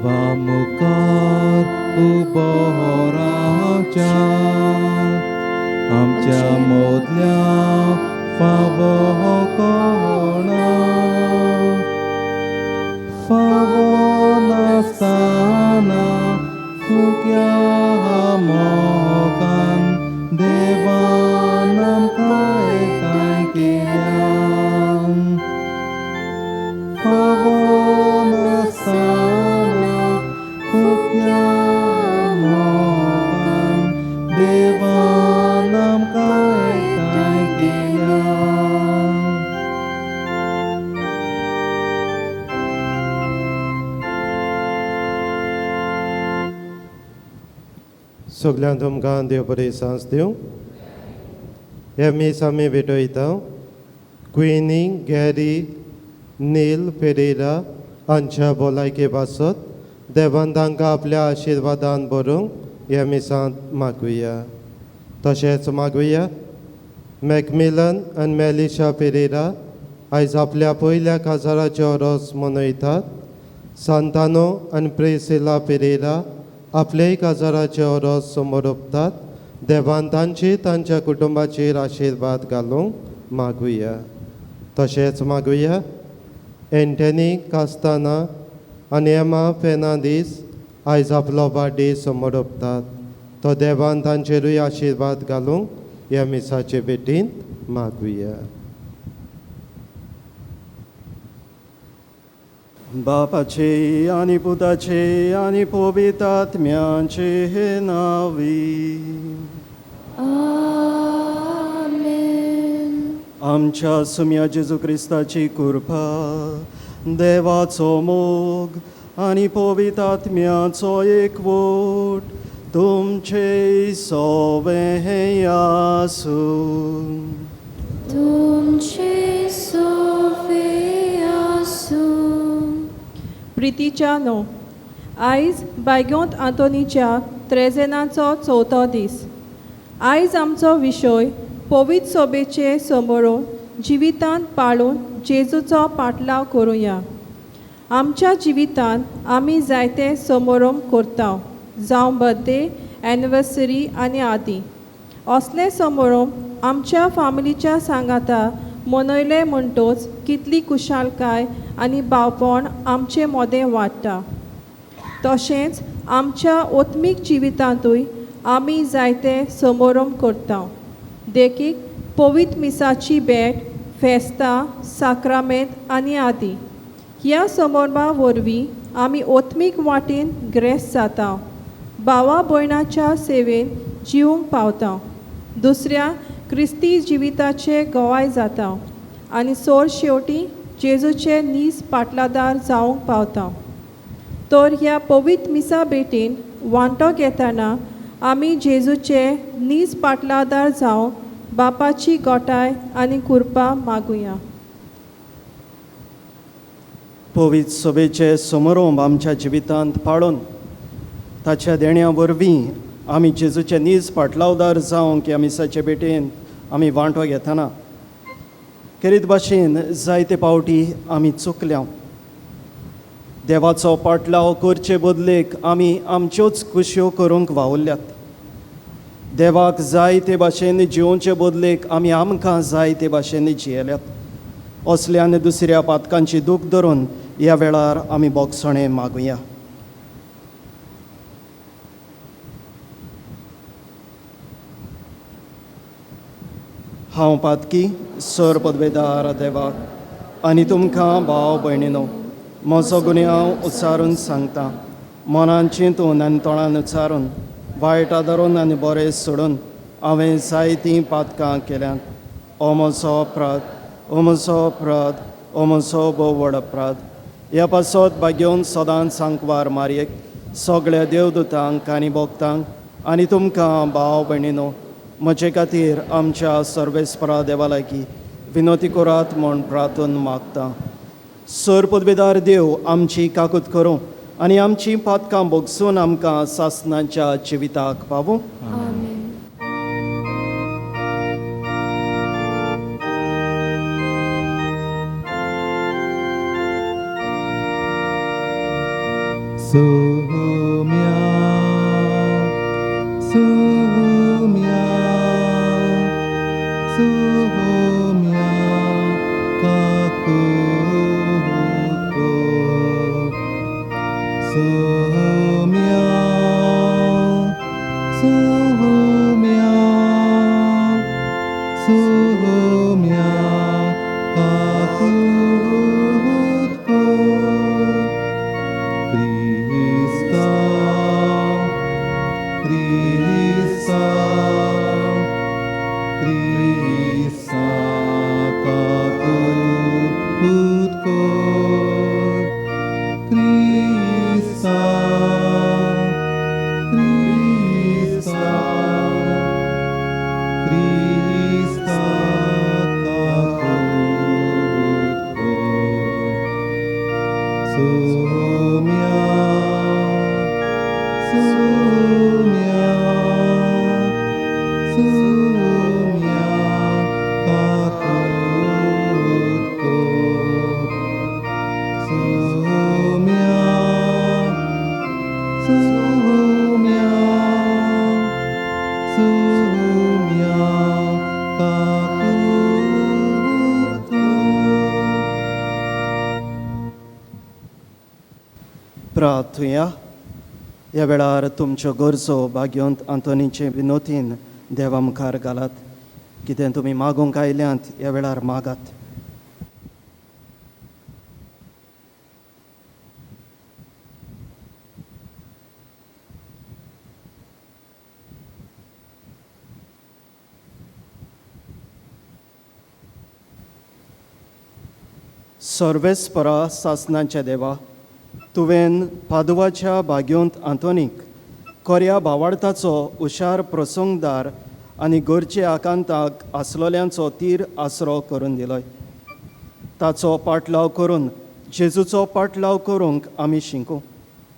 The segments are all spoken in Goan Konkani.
देवा मुखार उबो रावच्या आमच्या मदल्या फावो कोणा फावो नासतना फुक्या मोगान देवान आमकां एकठांय केल्या फावो नासतना फुक्या मोगान देवान आमकां एकठांय केल्या. सगळ्यांक तुमकां देव बरी सांस दिवं. हे मीस आमी भेटयता क्विनी गॅरी नील पेरेरा हांच्या भलायके पासत देवान तांकां आपल्या आशिर्वादान भरूंक ह्या मिसांत मागुया. तशेंच मागुया मॅकमिलन आनी मेलिशा पेरेरा आयज आपल्या पयल्या काजाराचो रोस मनयतात. सांतानो आनी प्रेसिला पेरेरा आपल्याय काजाराचो रोस समोर ओंपतात. देवान तांची तांच्या कुटुंबाचेर आशिर्वाद घालूंक मागुया. तशेंच मागुया एंटनी कास्ताना आनी एमा फेर्नांदीस आयज आपलो वाडदीस समोर ओंपतात. तो देवान तांचेरूय आशिर्वाद घालूंक ह्या मिसाचे भेटींत मागुया. बापाचे आनी पुताचे आनी पवित्र आत्म्याचे नांवी. आमेन. आमच्या सुम्या जेजू क्रिस्ताची कृपा, देवाचो मोग आनी पवित्र आत्म्याचो एकवट तुमचे सोवे आसूं. तुमचे सोवे आसूं. प्रितीच्या न्हू आयज बायगोंत आंतोनीच्या त्रेजेनाचो चवथो दीस. आयज आमचो विशय पवित्र सोबेचे समोरो जिवितांत पाळून जेजूचो पाटलाव करुया. आमच्या जिवितांत आमी जायते समारंभ करता, जावं बर्थडे, एनिवर्सरी आनी आदी. असले समारंभ आमच्या फामिलीच्या सांगाता मनयले म्हणटच कितली खुशालकाय आनी भावपण आमचे मोदें वाडटा. तशेंच आमच्या ओत्मीक जिवितांतूय आमी जायते समारंभ करता, देखीक पवित्र मिसाची भेट, फेस्तां, साक्रामेंत आनी आदी. ह्या समारंभा वरवीं आमी ओत्मीक वाटेन ग्रेस्त जाता, भावा भयणाच्या सेवेन जिवूंक पावता, दुसऱ्या क्रिस्ती जिविताचे गवाय जाता आनी सोर शेवटी जेजूचे नीज पाटलादार जावंक पावता. तर ह्या पवित्र मिसा भेटीन वांटो घेतना आमी जेजूचे नीज पाटलादार जावंक बापाची गोठाय आनी कृपा मागुया. पवित्र सभेचे समारंभ आमच्या जिवितांत पाळून ताच्या देण्या वरवीं आमी जेजूचे नीज पाटलावदार जावंक ह्या मिसाचे भेटेन आमी वांटो घेतना खेरीत भाशेन जायते पावटी आमी चुकल्या. देवाचो पाटलाव करचे बदलेक आमी आमच्योच खुशयो करूंक वावुरल्यात. देवाक जाय ते भाशेन जिवचे बदलेक आमी आमकां जाय ते भाशेन जियेल्यात. असल्या आनी दुसऱ्या पातकांची दूख धरून ह्या वेळार आमी बोगसणें मागुया. हांव पातकी सर पदवेदार देवाक आनी तुमकां भाव भयणीनो म्हजो गुन्यांव उच्चारून सांगता. मनान चिंतून आनी तोंडान उच्चारून वायट आदारून आनी बरें सोडून हांवें जायतीं पातकां केल्यांत. ओ म्हजो अपराध, ओ म्हजो अपराध, ओ म्हजो भोव व्हड अपराध. ह्या पासत भाग्योवन सदांच सांकवार मारयेक सगळ्या देवदूतांक आनी भक्तांक आनी तुमकां भाव भयणीनो म्हजे खातीर आमच्या सर्वेस्परा देवा लागीं विनोती करात म्हूण प्रार्थन मागता. सर पदवेदार देव आमची काकूत करूं आनी आमची पातकां भोगसून आमकां सासनाच्या जिविताक पावूं. आमेन. Soumya, Soumya, Soumya Kakuko. Soumya, Soumya, Soumya Kakuko. Krista, Krista, Krista Kakuko. Krista, Krista, Krista Kakuko. Soumya, Soumya, Soumya Kakuko. Soumya, Soumya, Soumya Kakuko. प्रार्थुया. ह्या वेळार तुमच्यो गरजो भाग्यवंत आंतोनीचे विनोतीन देवा मुखार घालात. कितें तुमी मागूंक आयल्यांत ह्या वेळार मागात. सर्वेस्परा सासनाच्या देवा, तुवें पादुवाच्या भाग्यवंत आंतोनीक कोऱ्या भावार्थाचो हुशार प्रसंगदार आनी गरजे आकांताक आसलोल्यांचो तीर आसरो करून दिलोय. ताचो पाटलाव करून जेजूचो पाटलाव करूंक आमी शिकूं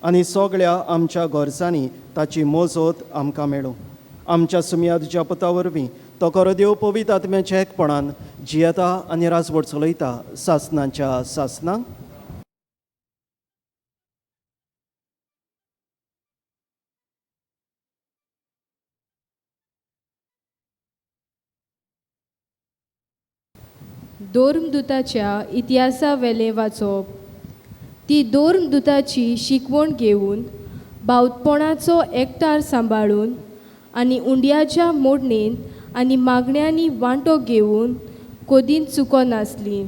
आनी सगळ्या आमच्या गरजांनी ताची मोजत आमकां मेळूं. आमच्या सुमया तुज्या पुता वरवीं तो खरो देव पवित्र आत्म्याच्या एकपणान जियेता आनी राजवट चलयता सासनाच्या सासनां. धर्मदूताच्या इतिहासावेलें वाचप. ती धर्मदूताची शिकवण घेवन बावतपणाचो एकठार सांबाळून आनी उंड्याच्या मोडणेंत आनी मागण्यांनी वांटो घेवन कदींच चुकनासली.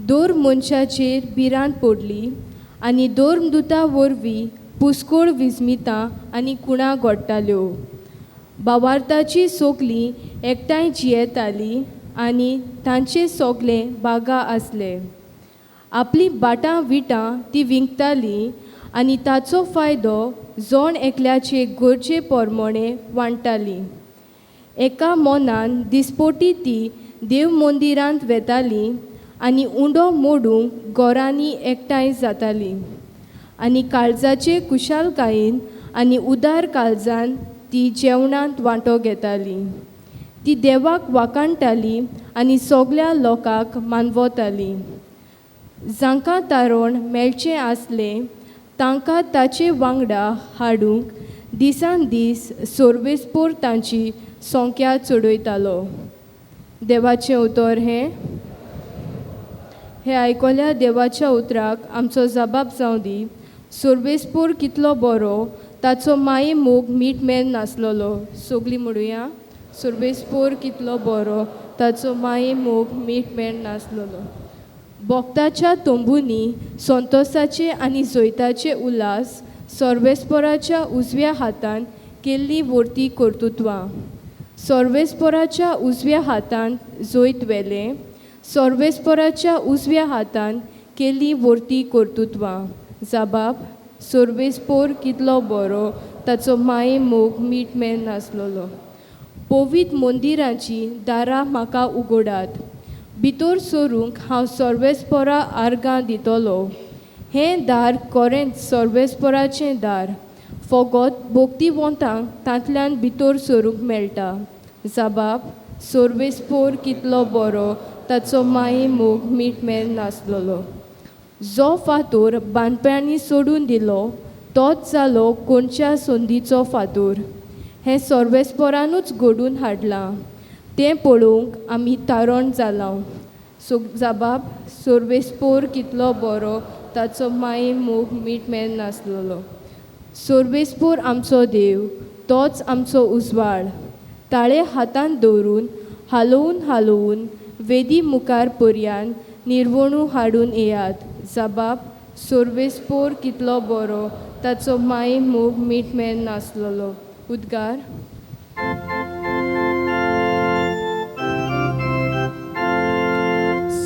धर्म मनशाचेर भिरांत पडली आनी धर्मदूता वरवीं पुस्कोळ विस्मितां आनी कुणां घडटाल्यो. भावार्थाची सोगलीं एकठांय जियेतालीं आनी तांचे सोगले बागा आसले. आपलीं बाटां विटां ती विकतालीं आनी ताचो फायदो जण एकल्याचे गरजे प्रमाणे वांट्टालीं. एका मनान दिसपोटी ती देव मंदिरांत वेतालीं आनी उंडो मोडूंक घरांनी एकठांय जातालीं आनी काळजाचे कुशालकायेन आनी उदार काळजान ती जेवणांत वांटो घेताली. ती देवाक वाखाणटाली आनी सगल्या लोकांक मानवताली. जांकां तारण मेळचें आसलें तांकां ताचे वांगडा हाडूंक दिसान दीस सोर्वेस्पोर तांची संख्या चडयतालो. देवाचें उतर हें. हें आयकल्या देवाच्या उतराक आमचो जबाब जावं दी. सोर्वेस्पोर कितलो बरो, ताचो माये मोग मीठ मेल नासलेलो. सगलीं म्हणुया, सोर्वेस्पोर कितलो बरो, ताचो माये मोग मीठ मेल नासलेलो. भक्ताच्या तंबूंनी संतोसाचे आनी जैताचे उल्हास, सर्वेस्पोराच्या उजव्या हातान केल्ली वर्ती कर्तृत्वां. सर्वेस्पोराच्या उजव्या हातान जैत व्हेलें, सर्वेस्पोराच्या उजव्या हातान केल्ली वर्ती कर्तृत्वां. जबाब, सर्वेस्पोर कितलो बरो, ताचो माये मोग मीठ मेल नासलेलो. पवित्र मंदिराची दारां म्हाका उगडात, भितर सरूंक हांव सर्वेस्पोरा आर्गां दितलो. हें दार खरेंच सर्वेस्पोराचें दार, फकत भक्तिवंतांक तांतल्यान भितर सरूंक मेळटा. जबाब, सर्वेस्पोर कितलो बरो, ताचो माये मोग मीठ मेल नासलेलो. जो फातोर बांदप्यांनी सोडून दिलो तोच जालो कोणच्या संदीचो फातोर. हें सर्वेस्पोरानूच घडून हाडलां, तें पळोवंक आमी तारण जालां. सो जबाब सोर्वेस्पोर कितलो बरो, ताचो माये मोग मीठ मेल नासलेलो. सोर्वेस्पोर आमचो देव, तोच आमचो उजवाड. ताळे हातांत दवरून हालोवन हालोवन वेदी मुखार पर्यान निर्वणू हाडून येयात. जबाब सोर्वेस्पोर कितलो बरो, ताचो माये मोग मीठ मेल नासलेलो. उद्गार.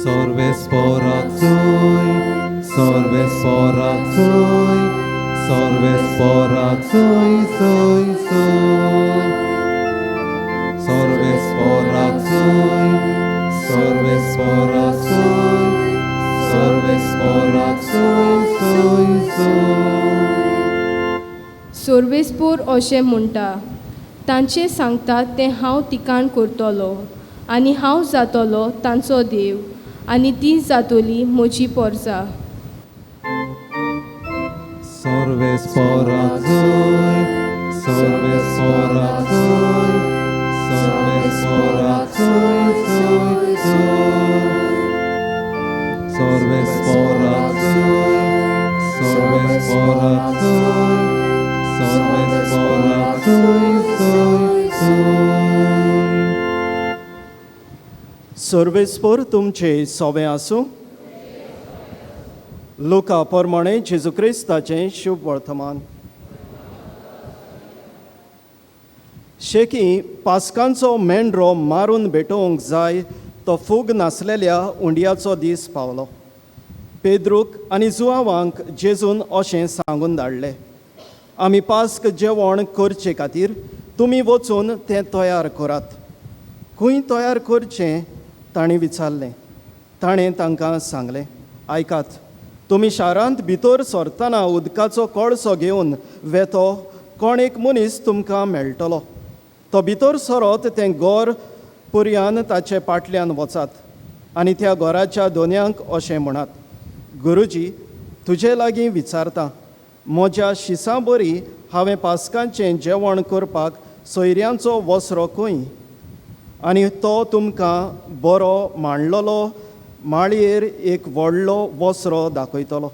सर्वेस्पोराक जोय, सर्वेस्पोराक जोय, सर्वेस्पोराक जोय, जोय, जोय. सर्वेस्पोराक जोय, सर्वेस्पोराक जोय, सर्वेस्पोराक जोय, जोय, जोय. सोर्वेस्पोर अशें म्हणटा, तांचें सांगता तें हांव तिकाण करतलो आनी हांव जातलो तांचो देव आनी ती जातली म्हजी पोरसा. सर्वेस्पोराक जोय, सर्वेस्पोराक जोय, सर्वेस्पोराक जोय, जोय, जोय. सर्वेस्पोराक जोय, सर्वेस्पोराक जोय, सर्वेस्पोराक जोय, जोय, जोय. सर्वेस्पोर तुमचे सोवे आसूं. लुका प्रमाणे जेजू क्रिस्ताचें शुभ वर्तमान. शेकी पास्कांचो मेंढरो मारून भेटोवंक जाय तो फूग नासलेल्या उंडयाचो दीस पावलो. पेद्रूक आनी जुआवांक जेजून अशें सांगून धाडलें, आमी पास्क जेवण करचे खातीर तुमी वचून तें तयार करात. खंय तयार करचें ताणें विचारलें. ताणें तांकां सांगलें, आयकात, तुमी शारांत भितर सरतना उदकाचो कळसो घेवन वेतो कोण एक मनीस तुमकां मेळटलो. तो भितर सरत तें गोर पुरयान ताचे पाटल्यान वचात आनी त्या घराच्या दोन्यांक अशें म्हणात, गुरुजी तुजे लागीं विचारता, म्हज्या शिसां बरी हांवें पास्कांचें जेवण करपाक सोयऱ्यांचो वसरो खंय? आनी तो तुमकां बरो मांडलेलो माळयेर एक व्हडलो वसरो दाखयतलो,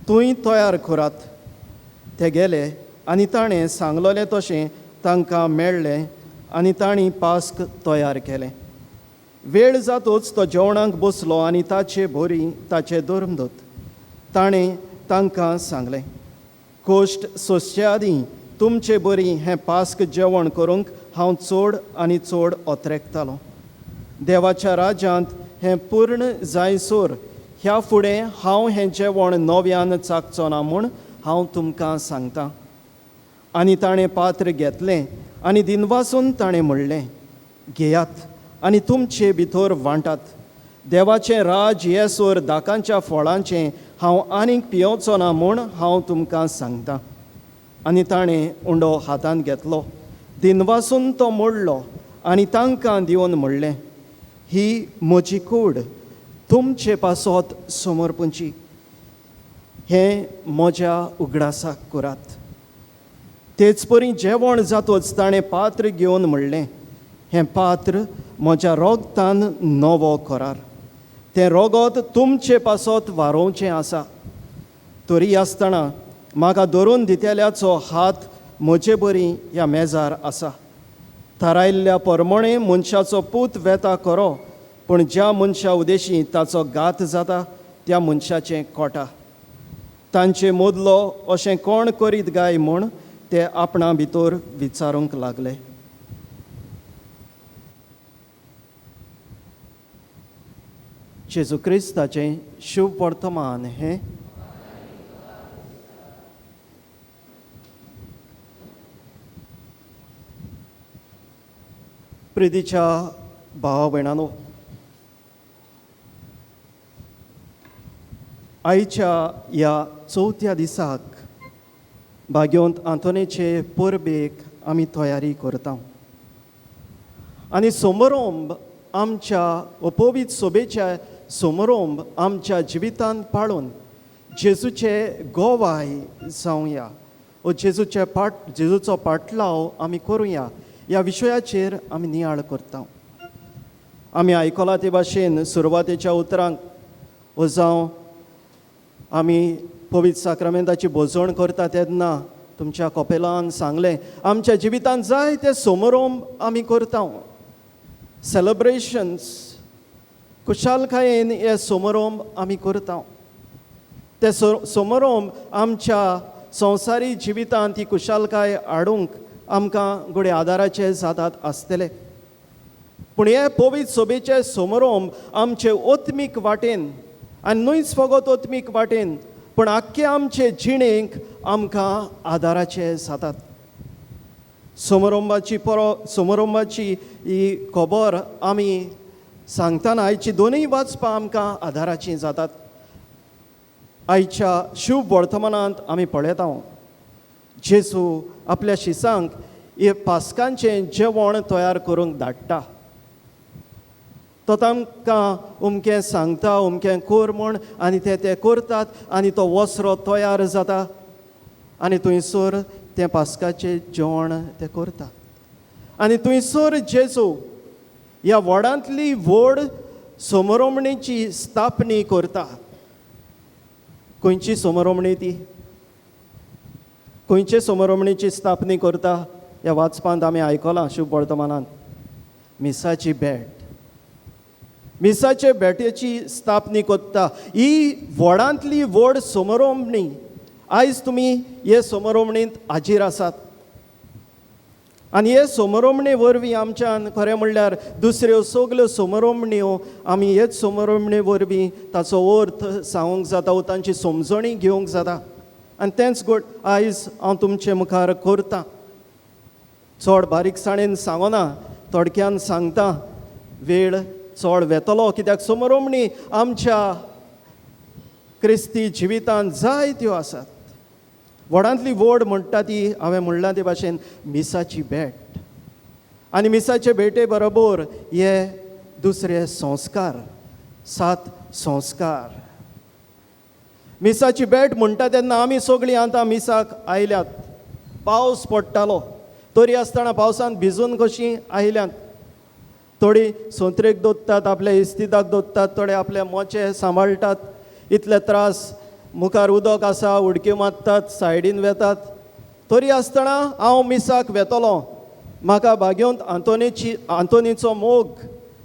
थंय तयार करात. ते गेले आनी ताणें सांगलेलें तशें तांकां मेळ्ळें आनी तांणी पास्क तयार केलें. वेळ जातूच तो जेवणाक बसलो आनी ताचे बोरी ताचे धर्मदूत. ताणें तांकां सांगलें, कोश्ट सोंसचे आदीं तुमचे बरी हें पास्क जेवण करूंक हांव चड आनी चड अत्रेकतालो. देवाच्या राज्यांत हें पूर्ण जायसर ह्या फुडें हांव हें जेवण नव्यान चाखचो ना म्हूण हांव तुमकां सांगतां. आनी ताणें पात्र घेतलें आनी दिनवासून ताणें म्हणलें, घेयात आनी तुमचे भितर वांटात. देवाचें राज येसर दाकांच्या फळांचें हांव आनीक पियोवचो ना म्हूण हांव तुमकां सांगतां. आनी ताणें उंडो हातांत घेतलो, दिनवासून तो मोडलो आनी तांकां दिवन म्हणलें, ही म्हजी कूड तुमचे पासत समर्पणची, हें म्हज्या उगडासाक करात. तेच परी जेवण जातच ताणें पात्र घेवन म्हणलें, हें पात्र म्हज्या रोगतान नवो करार, तें रोगत तुमचे पासत वारोवचें आसा. तरी आसतना म्हाका धरून दितेल्याचो हात म्हजे बरी ह्या मेजार आसा. थारायल्ल्या परमणे मनशाचो पूत वेता खरो, पूण ज्या मनशा उदेशी ताचो घात जाता त्या मनशाचें कोटा. तांचे मदलो अशें कोण करीत गाय म्हूण ते आपणा भितर विचारूंक लागले. जेजू क्रिस्ताचें शुभ वर्तमान हें. प्रितीच्या भावा भयणानो, आयच्या ह्या चवथ्या दिसाक भाग्यवंत आंतोनेचे परबेक आमी तयारी करता आनी समारंभ आमच्या अपवीत सोबेच्या समारंभ आमच्या जिवितांत पाळून जेजूचे गोवाय जावया ओ जेजूचे पाट जेजूचो पाटलाव आमी करुया ह्या विशयाचेर आमी नियाळ करता. आमी आयकलां ते भाशेन सुरवातेच्या उतरांक ओ जावं आमी पवित्र साक्रामेंताची भोजवण करता तेन्ना तुमच्या कपेलान सांगलें आमच्या जिवितांत जाय ते समारंभ आमी करता, सेलेब्रेशन्स खुशालकायेन हे समारंभ आमी करता. ते समारंभ आमच्या संवसारी जिवितांत ही खुशालकाय हाडूंक आमकां घडये आदाराचे जातात आसतले, पूण हे पवित्र सभेचे समारंभ आमचे ओत्मीक वाटेन आनी न्हूच फकत ओत्मीक वाटेन पूण आख्खे आमचे जिणेक आमकां आदाराचे जातात. समारंभाची समारंभाची ही खबर आमी सांगतना आयची दोनूय वाचपां आमकां आदाराचीं जातात. आयच्या शुभ वर्तमानांत आमी पळयता जेजू आपल्या शिसांक हे पास्कांचें जेवण तयार करूंक धाडटा. तो तांकां अमकें सांगता अमकें कर म्हूण आनी ते ते करतात आनी तो वसरो तयार जाता आनी थंयसर तें पास्काचें जेवण ते करतात. आनी थंयसर जेजू ह्या व्हडांतली व्हड समारोमणेची स्थापनी करता. खंयची समारोमणी ती? खंयचे समारोमणेची स्थापनी करता? ह्या वाचपांत आमी आयकलां शुभ वर्तमानांत मिसाची भेट, मिसाचे भेटेची स्थापनी करता. ही व्हडांतली व्हड समारोमणी आयज तुमी हे समारोमणींत हाजीर आसात आनी हे समारोमणे वरवीं आमच्यान खरें म्हणल्यार दुसऱ्यो सगल्यो समारोमण्यो आमी हेच समारोमणे वरवीं ताचो अर्थ सांगूंक जाता वो तांची समजणी घेवंक जाता. आनी तेंच गोड आयज हांव तुमचे मुखार करतां. चड बारीकसाणेन सांगना, थोडक्यान सांगता, वेळ चड वेतलो कित्याक समारोमणी आमच्या क्रिस्ती जिवितांत जायत्यो आसात. व्हडांतली व्हड म्हणटा ती हांवें म्हणलां ते भाशेन मिसाची भेट आनी मिसाचे भेटे बरोबर हे दुसरे संस्कार, 7 संस्कार. मिसाची भेट म्हणटा तेन्ना आमी सगळीं आतां मिसाक आयल्यात. पावस पडटालो तरी आसतना पावसान भिजून कशीं आयल्यात. थोडीं सोंत्रेक दोत्तात, आपल्या इस्तिदाक दोत्तात, थोडे आपले मोचे सांबाळटात. इतले त्रास, मुखार उदक आसा, उडक्यो मारतात, सायडीन वेतात, तरी आसतना हांव मिसाक वेतलो. म्हाका भाग्योंत आंतोनीचो मोग,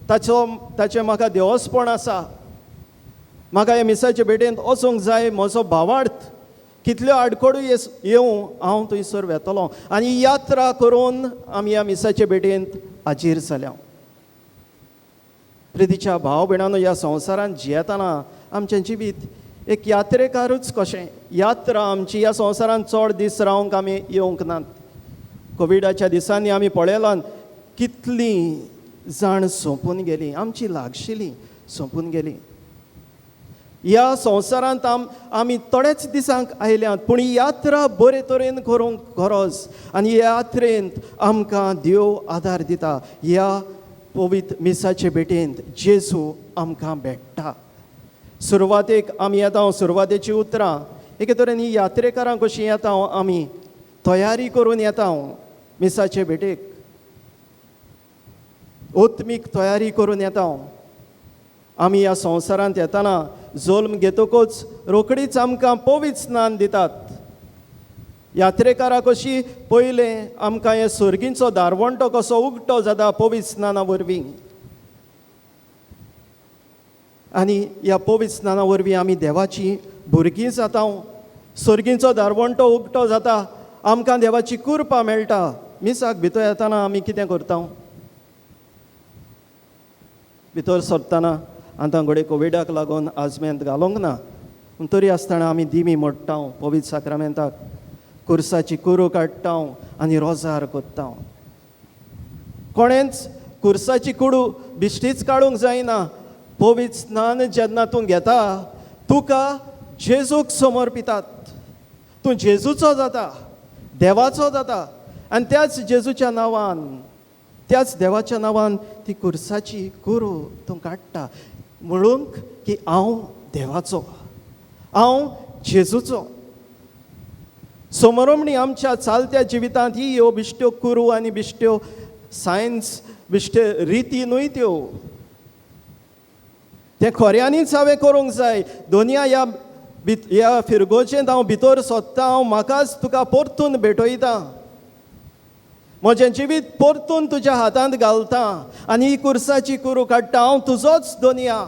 ताचो ताचें म्हाका देवसपण आसा, म्हाका ह्या मिसाचे भेटेंत वचूंक जाय. म्हजो भावार्थ कितल्यो आडखळी येवं हांव थंयसर वेतलो. आनी यात्रा करून आमी ह्या मिसाचे भेटेंत हाजीर जाल्या. प्रितीच्या भाव भयणांनो, ह्या संवसारांत जियेतना आमचें जिवीत एक यात्रेकारूच कशें. यात्रा आमची ह्या संवसारांत चड दीस रावंक आमी येवंक नात. कोविडाच्या दिसांनी आमी पळयलां कितलीं जाण सोंपून गेलीं, आमची लागशिल्लीं सोंपून गेलीं. ह्या संवसारांत आमी थोड्याच दिसांक आयल्यात, पूण ही यात्रा बरे तरेन करूंक गरज आनी ह्या यात्रेंत आमकां देव आदार दिता. ह्या पवित्र मिसाचे भेटेंत जेजू आमकां भेट्टा. सुरवातेक आमी येता, सुरवातेची उतरां एके तरेन ही यात्रेकारां कशीं येता, आमी तयारी करून येता मिसाचे भेटेक, ओत्मीक तयारी करून येता. आमी ह्या संवसारांत येतना जल्म घेतकूच रोखडीच आमकां पवित्र स्नान दितात. यात्रेकारां कशी पयलें आमकां हे सर्गींचो दारवंटो कसो उगटो जाता पवित्र स्नाना वरवीं, आनी ह्या पवित्र स्नाना वरवीं आमी देवाची भुरगीं जाता. सर्गींचो दारवंटो उगटो जाता, आमकां देवाची कृपा मेळटा. मिसाक भितर येतना आमी कितें करता? भितर सरतना आतां घडये कोविडाक लागून आजमेंत घालूंक ना, पूण तरी आसतना आमी दिमी मोडटा पवित्र साक्रामेंताक, कुर्साची कुरू काडटा आनी रोजार करता. कोणेंच कुर्साची कुडू बिश्टीच काडूंक जायना. पवित्र स्नान जेन्ना तूं घेता तुका जेजूक समर्पितात, तूं जेजूचो जाता, देवाचो जाता. आनी त्याच जेजूच्या नांवान, त्याच देवाच्या नांवान ती कुर्साची कुरू तूं काडटा, म्हणूंक की हांव देवाचो, हांव जेजूचो. समरोमणी आमच्या चालत्या जिवितांत ही ह्यो बिश्ट्यो कुरू आनी बिश्ट्यो सायन्स बिश्ट्यो रिती न्हय त्यो, तें खऱ्यांनीच हांवें करूंक जाय. दोनया ह्या ह्या फिरगोचेंत हांव भितर सोदता, हांव म्हाकाच तुका परतून भेटयता, म्हजें जिवीत परतून तुज्या हातांत घालता आनी ही कुर्साची कुरू काडटा, हांव तुजोच दोनया.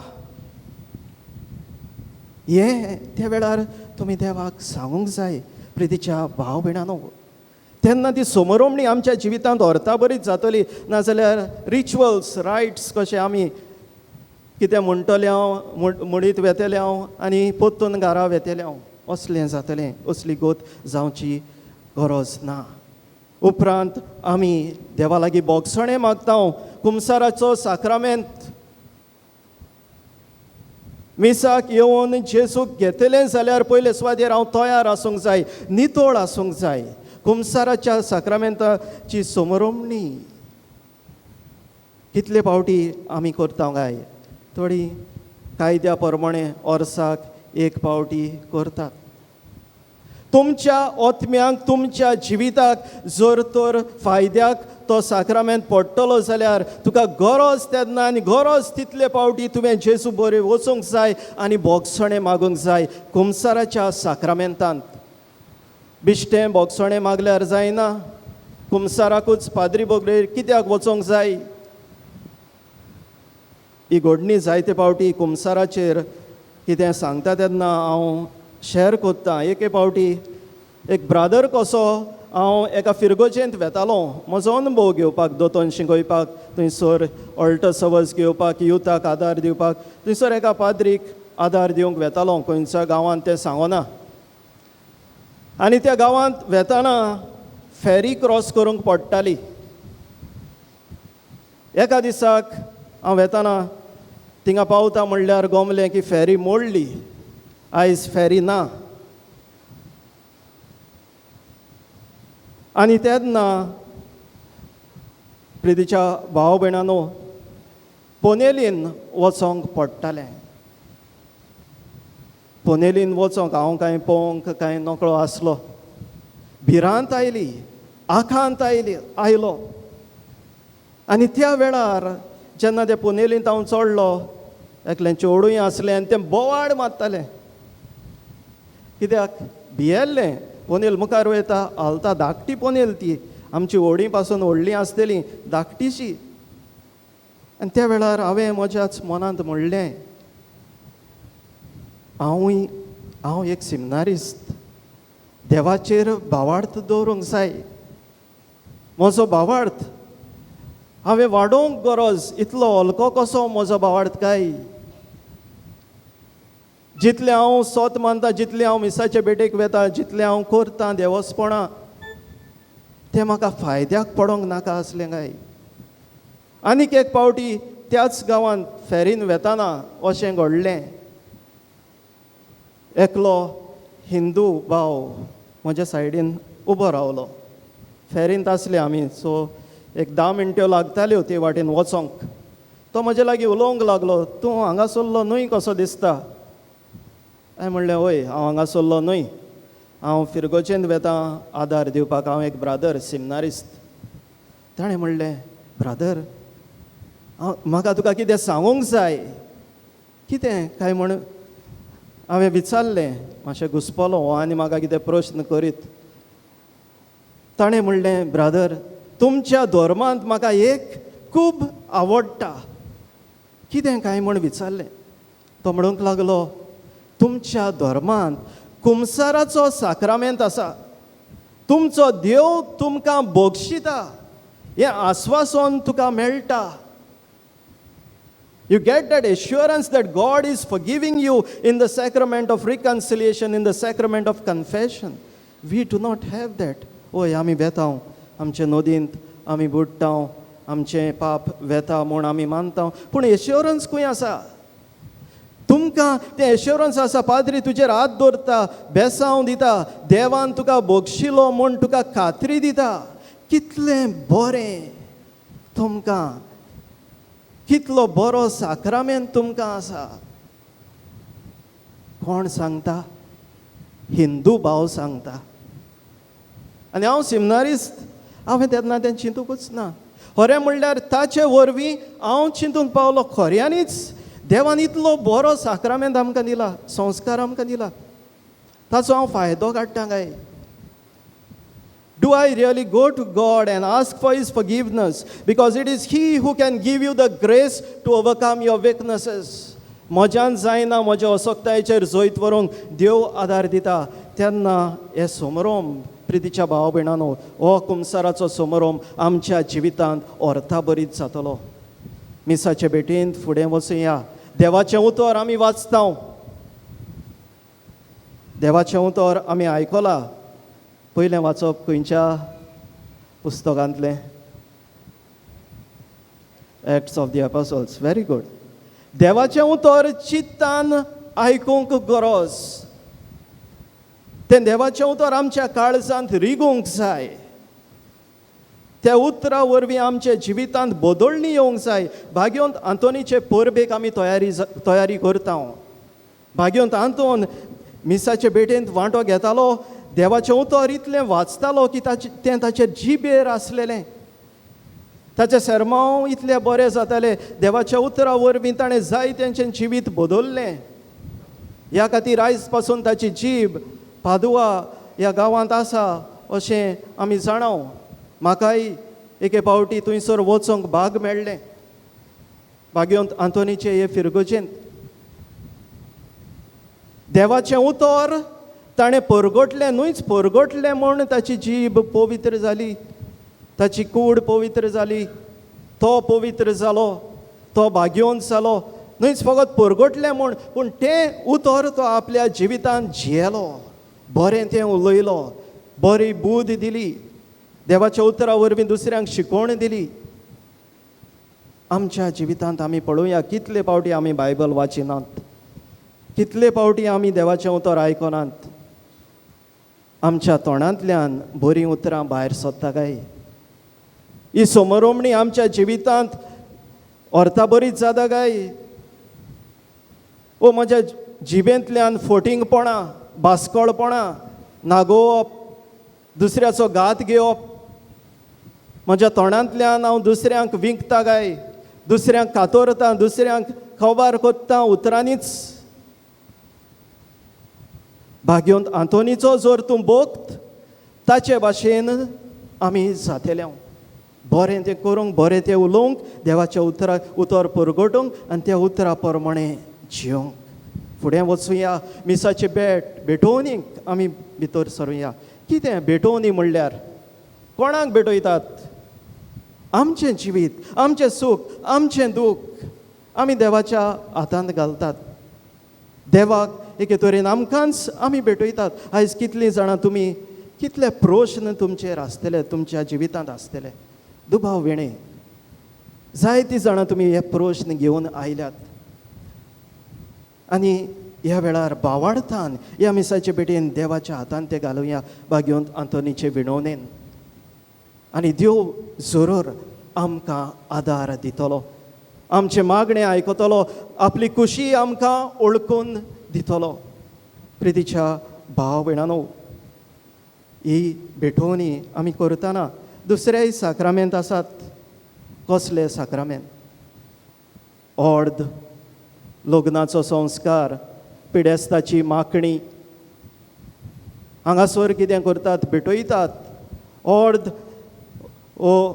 हें त्या वेळार तुमी देवाक सांगूंक जाय प्रितीच्या भाव भयणानो. तेन्ना ती समरोमणी आमच्या जिवितांत अर्था बरीच जातली. नाजाल्यार रिच्युअल्स रायट्स कशें आमी कितें म्हणटलें हांव, म्हणीत वेतलें हांव आनी परतून घरा वेतलें हांव, असलें जातलें. असली गोत जावची गरज ना. उपरांत आमी देवा लागीं बोगसणें मागता, कुमसाराचो साक्रामेंत मिसाक येवन जेजूक घेतलें जाल्यार पयले सुवातेर हांव तयार आसूंक जाय, नितळ आसूंक जाय. कुमसाराच्या साक्रामेंताची समरोमणी कितले फावटी आमी करता काय? थोडी कायद्या प्रमाणे वर्साक एक फावटी करतात. तुमच्या आत्म्यांक तुमच्या जिविताक जर तर फायद्याक तो साक्रामेंत पडटलो जाल्यार तुका गरज तेन्ना आनी गरज तितले फावटी तुवें जेजू बरें वचूंक जाय आनी बोगसणें मागूंक जाय. कुमसाराच्या साक्रामेंतांत बिश्टें बोगसणें मागल्यार जायना, कुमसाराकूच पाद्री बगलेर कित्याक वचोंक जाय? ही घडणी जायते फावटी कुमसाराचेर कितें सांगता तेन्ना हांव शेअर करता. एके फावटी एक ब्रादर कसो हांव एका फिरगोजेंत वेतालो म्हजो अनुभव घेवपाक, दोतोन शिकयपाक, थंयसर ऑल्टर सवज घेवपाक, युथाक आदार दिवपाक, थंयसर एका पाद्रीक आदार दिवंक वेतालो. खंयच्या गांवांत तें सांगना. आनी त्या गांवांत वेताना फेरी क्रॉस करूंक पडटाली. एका दिसाक हांव वेताना थिंगा पावता म्हणल्यार गोमलें की फेरी मोडली, आयज फेरी ना. आनी तेन्ना प्रितीच्या भाव भयणानो पोनेलीन वचोंक पडटालें. पोनेलीन वचोंक हांव कांय पळोवंक कांय नकळो आसलो. भिरांत आयली, आखांत आयली आयलो. आनी त्या वेळार जेन्ना ते पोनेलींत हांव चडलो, एकलें चेडूंय आसलें आनी तें बोवाळ मारतालें. कित्याक भियेल्लें, पोनेल मुखार वयता हालता, धाकटी पोनेल ती, आमची व्हडीं पासून व्हडलीं आसतलीं, धाकटीशी. आनी त्या वेळार हांवें म्हज्याच मनांत म्हणलें, हांवूय हांव एक सिमनारिस्त, देवाचेर भावार्थ दवरूंक जाय. म्हजो भावार्थ हांवें वाडोवंक गरज, इतलो हलको कसो म्हजो भावार्थ काय? जितलें हांव सोत मानता, जितलें हांव मिसाचे भेटेक वेता, जितलें हांव करतां देवस्पणां, तें म्हाका फायद्याक पडोंक नाका आसलें काय? आनीक एक फावटी त्याच गांवांत फेरीन वेताना अशें घडलें. एकलो हिंदू भाव म्हज्या सायडीन उबो रावलो. फेरींत आसले आमी, सो एक 10 मिनट्यो लागताल्यो ते वाटेन वचोंक. तो म्हजे लागीं उलोवंक लागलो, तूं हांगा सरलो न्हय कसो दिसता? हांवें म्हणलें, हय हांव हांगा सरलो न्हय, हांव फिरगोचेंत वेतां आदार दिवपाक, हांव एक ब्रादर सिमनारिस्त. ताणें म्हणलें, ब्रादर हांव म्हाका तुका कितें सांगूंक जाय. कितें काय म्हण हांवें विचारलें, मातशें घुसपलो हो आनी म्हाका कितें प्रश्न करीत. ताणें म्हणलें, ब्रादर तुमच्या धर्मांत म्हाका एक खूब आवडटा. कितें काय म्हण विचारलें. तो म्हणूंक लागलो, तुमच्या धर्मांत कुमसाराचो साक्रामेंत आसा, तुमचो देव तुमकां बक्षिता, हें आस्वासन तुका मेळटा. You get that assurance that God is forgiving you in the sacrament of reconciliation, in the sacrament of confession. We do not have that. ओय आमी वेतांव आमचे नदींत, आमी बुडटांव, आमचें पाप वेता म्हूण आमी मानता, पूण एश्योरन्स खंय आसा? तुमकां तें एश्योरन्स आसा, पाद्री तुजेर हात दवरता, बेसांव दिता, देवान तुका बक्षिलो म्हूण तुका खात्री दिता. कितलें बरें तुमकां, कितलो बरो साक्रामेंत तुमकां आसा. कोण सांगता? हिंदू भाव सांगता. आनी हांव सिमनारिस्त, हांवें तेन्ना तें चिंतूंकच ना. खरें म्हणल्यार ताचे वरवीं हांव चिंतूंक पावलो, खऱ्यांनीच देवान इतलो बरो साक्रामेंत आमकां दिला, संस्कार आमकां दिला, ताचो हांव फायदो काडटा काय? Do I really go to God and ask for His forgiveness? Because it is He who can give you the grace to overcome your weaknesses. म्हज्यान जायना म्हज्या असक्तायेचेर जैत व्हरूंक, देव आदार दिता. तेन्ना हे समारंभ, प्रितीच्या भाव भयणानो, हो कुमसाराचो समारंभ आमच्या जिवितांत अर्थाभरीत जातलो. मिसाचे भेटींत फुडें वचुया. देवाचें उतर आमी वाचता, देवाचें उतर आमी आयकलां. पयलें वाचप खंयच्या पुस्तकांतलें? Acts of the Apostles. Very good. देवाचें उतर चित्तान आयकूंक गरज, तें देवाचें उतर आमच्या काळजांत रिगूंक जाय. त्या उतरा वरवीं आमच्या जिवितांत बदलणी येवंक जाय. भाग्यवंत आंतोनीचे परबेक आमी तयारी करता. भाग्यवंत आंतोन मिसाचे भेटेंत वांटो घेतालो, देवाचें उतर इतलें वाचतालो की ताचें तें ताचेर जिबेर आसलेलें. ताचें सेर्मांव इतलें बरें जातालें. देवाच्या उतरा वरवीं ताणें जाय तेंचें जिवीत बदललें. ह्या खातीर आयज पासून ताची जीब पादुआ ह्या गांवांत आसा अशें आमी जाणाव. म्हाकाय एके फावटी थंयसर वचोंक भाग मेळ्ळें, भाग्यवंत आंतोनीचे हे फिरगोजेंत. देवाचें उतर ताणें परगटलें, न्हूच परगटलें म्हूण ताची जीब पवित्र जाली, ताची कूड पवित्र जाली, तो पवित्र जालो, तो भाग्यवंत जालो. न्हूच फकत परगटलें म्हूण, पूण तें उतर तो आपल्या जिवितांत जियेलो, बरें तें उलयलो, बरी बूद दिली, देवाच्या उतरा वरवीं दुसऱ्यांक शिकवण दिली. आमच्या जिवितांत आमी पळोवया कितले फावटी आमी बायबल वाचिनात, कितले फावटी आमी देवाचें उतर आयकनात. आमच्या तोंडांतल्यान बरीं उतरां भायर सरता काय? ही समरोमणी आमच्या जिवितांत अर्थाभरीत जाता काय? ओ म्हज्या जिबेंतल्यान फोटिंगपणां, बास्कळपणां, नागोवप, दुसऱ्याचो घात घेवप, म्हज्या तोंडांतल्यान हांव दुसऱ्यांक विंकता काय? दुसऱ्यांक कातरता, दुसऱ्यांक खबार कोत्ता उतरांनीच. भाग्यवंत आंतोनीचो जर तूं भक्त, ताचे भाशेन आमी जातले. बरें तें करूंक, बरें तें उलोवंक, देवाच्या उतरा उतर परगटूंक आनी त्या उतरा प्रमाणें जियोंक फुडें वचुया. मिसाचे भेट भेटोवनीक आमी भितर सरुया. कितें भेटोवनी म्हणल्यार? कोणाक भेटयतात? आमचें जिवीत, आमचें सूख, आमचें दूख आमी देवाच्या हातांत घालतात. देवाक एके तरेन आमकांच आमी भेटयतात. आयज कितलीं जाणां तुमी, कितले प्रश्न तुमचेर आसतले, तुमच्या जिवितांत आसतले, दुबाव विणे जायतीं जाणां तुमी हे प्रश्न घेवन आयल्यात. आनी ह्या वेळार बावार्थान ह्या मिसाचे भेटेन देवाच्या हातान ते घालुया, भाग्यवंत आंतोनीचे विणवणेन. आनी देव जरूर आमकां आदार दितलो, आमचें मागणें आयकतलो, आपली खुशी आमकां ओळखून दितलो. प्रितीच्या भाव भयणानो, ही भेटोवणी आमी करतना दुसरेय साक्रामेंत आसात. कसले साक्रामेंत? ऑर्द, लग्नाचो संस्कार, पिडेस्ताची मागणी. हांगासर कितें करतात? भेटयतात. ऑर्द ओ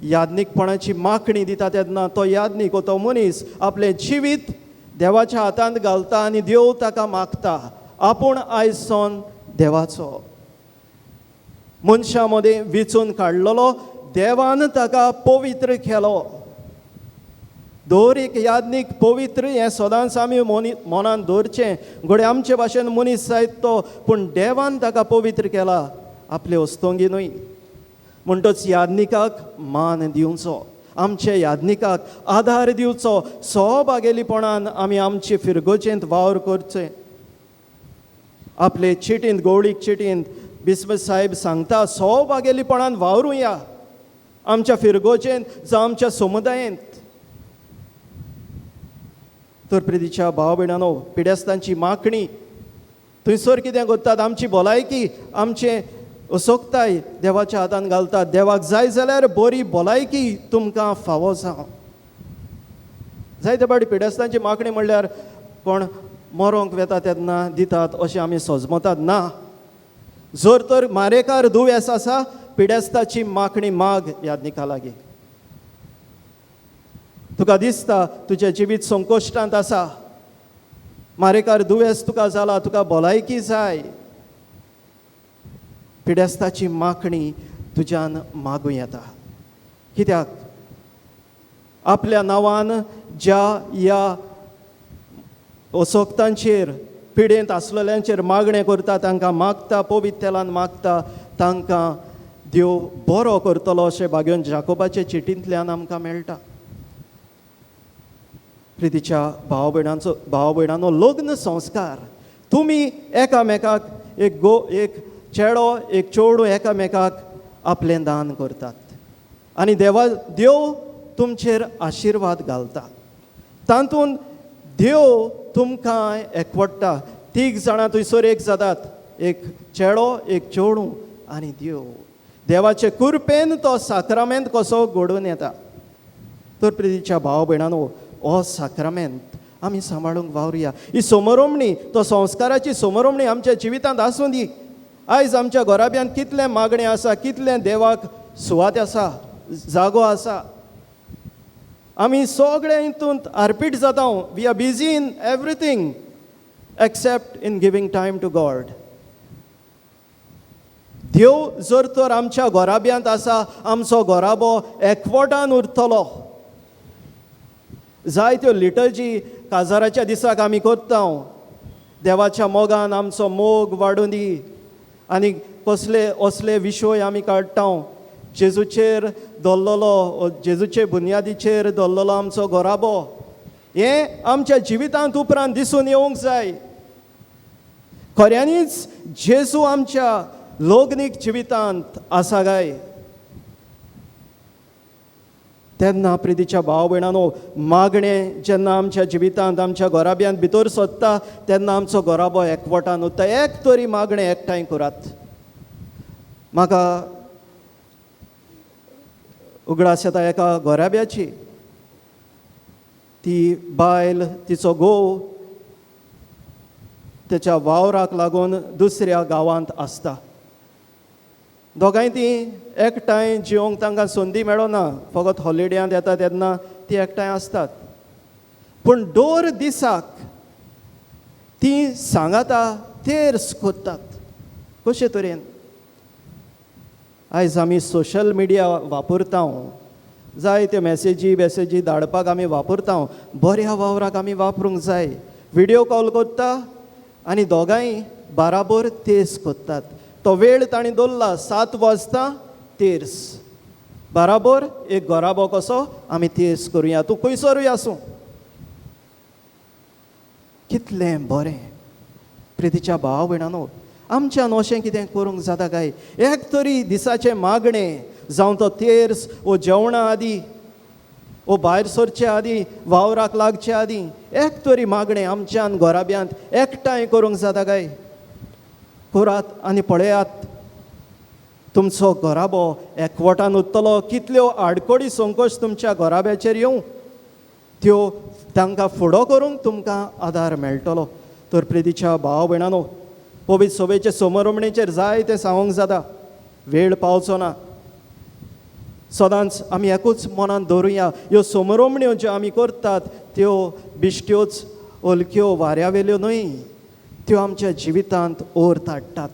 याज्ञीकपणाची मागणी दिता तेन्ना तो याज्ञीक हो तो मनीस आपलें जिवीत देवाच्या हातांत घालता आनी देव ताका मागता, आपूण आयज सावन देवाचो. मनशां मदें विचून काडलेलो देवान ताका पवित्र केलो. दर एक याज्ञीक पवित्र हें सदांच आमी मनान दवरचें. घडये आमचे भाशेन मनीस जायत तो, पूण देवान ताका पवित्र केला, आपले वस्तोंगी न्हय. म्हणटच याज्ञिकाक मान दिवचो, आमचे याज्ञिकाक आदार दिवचो. सहभागेलीपणान आमी आमचे फिरगोजेंत वावर करचें. आपले चिटींत, गौडीक चिटींत बिस्म साहेब सांगता, सहभागेलीपणान वावरुया आमच्या फिरगोजेंत जावं आमच्या समुदायेंत. तर प्रितीच्या भाव भयणानो, पिडेस्तांची मागणी थंयसर कितें करतात, आमची भलायकी, आमचें असोकताय देवाच्या हातान घालतात. देवाक जाय जाल्यार बरी भलायकी तुमकां फावो जावं. जायते फावटी पिडेस्तांची मागणी म्हणल्यार कोण मरोंक वेता तेन्ना दितात अशें आमी सजमतात. ना, जर तर मारेकार दुयेंस आसा, पिडेस्ताची मागणी माग यादनिका लागीं. तुका दिसता तुजें जिवीत संकोश्टांत आसा, मारेकार दुयेंस तुका जाला, तुका भलायकी जाय, पिडेस्ताची मागणी तुज्यान मागूं येता. कित्याक आपल्या नांवान ज्या ह्या असोक्तांचेर, पिडेंत आसलेल्यांचेर मागणें करता, तांकां मागता, पवित्र तेलान मागता, तांकां देव बरो करतलो अशें भाग्योन जाकोबाचे चिटींतल्यान आमकां मेळटा. प्रितीच्या भाव भयणांचो, भाव भयणांनो, लग्न संस्कार तुमी एकामेकाक एक गो, एक चेडो एक चेडूं एकामेकाक आपलें दान करतात आनी देव तुमचेर आशिर्वाद घालता. तातूंत देव तुमकां एकवडटा. तीग जाणां थंयसर एक जातात, एक चेडो एक चेडूं आनी देव. देवाचे कृपेन तो साक्रामेंत कसो घडून येता. तर प्रितीच्या भाव भयणांनो, हो साक्रामेंत आमी सांबाळूंक वावरुया. ही समरोमणी, तो संस्काराची समरोमणी आमच्या जिवितांत आसूं दी. आयज आमच्या घराब्यांत कितलें मागणें आसा, कितलें देवाक सुवात आसा, जागो आसा. आमी सगळे हितूंत आरपीट जाता. We are busy in everything except in giving time to God. देव जर तर आमच्या घराब्यांत आसा, आमचो घराबो एकवटान उरतलो. जायत्यो लिटर्जी काजाराच्या दिसाक आमी करता. देवाच्या मोगान आमचो मोग वाडूं दी. आनी कसले असले विशय आमी काडटा, जेजूचेर दवरलेलो, जेजूचे बुन्यादीचेर दवरलेलो आमचो घराबो, हें आमच्या जिवितांत उपरांत दिसून येवंक जाय. खऱ्यांनीच जेजू आमच्या लग्नीक जिवितांत आसा काय? तेन्ना प्रितीच्या भाव भयणांनो, मागणें जेन्ना आमच्या जिवितांत, आमच्या घराब्यांत भितर सोदता, तेन्ना आमचो घराबो एकवटान उरता. एक तरी मागणें एकठांय करात. म्हाका उगडास येता एका घराब्याची. ती बायल, तिचो घोव तेच्या वावराक लागून दुसऱ्या गांवांत आसता. दोगांय ती एकठांय जिवंक तांकां संदी मेळना, फकत हॉलिडेयांत येता तेन्ना ती एकठांय आसतात. पूण दर दिसाक ती सांगाता तेर्स करतात. कशे तरेन आयज आमी सोशल मिडिया वापरता, जायत्यो मॅसेजी बेसेजी धाडपाक आमी वापरता, बऱ्या वावराक आमी वापरूंक जाय. व्हिडियो कॉल करता आनी दोगांय बाराबर तेर्स करतात. तो वेळ तांणी दवरला, 7 वाजता तेर्स, बाराबर एक घराबो कसो आमी तेर्स करुया, तूं खंयसरूय आसूं. कितलें बरें प्रितीच्या भाव भयणांनो, आमच्यान अशें कितें करूंक जाता काय? एक तरी दिसाचें मागणें, जावं तो तेर्स वो जेवणा आदी वो भायर सरचे आदी, वावराक लागचे आदी, एक तरी मागणें आमच्यान घराब्यांत एकठांय करूंक जाता काय? करात आनी पळयात, तुमचो घराबो एकवटान उरतलो. कितल्यो आडखळी संकोश तुमच्या घराब्याचेर येवं, त्यो तांकां फुडो करूंक तुमकां आदार मेळटलो. तर प्रितीच्या भाव भयणांनो, पवित्र सभेचे समरोमणेचेर जाय तें सांगूंक जाता, वेळ पावचो ना. सदांच आमी एकूच मनांत दवरुया, ह्यो समरोमण्यो ज्यो आमी करतात त्यो बिश्ट्योच हलक्यो वाऱ्यावेल्यो न्हय, त्यो आमच्या जिवितांत अर्थ हाडटात.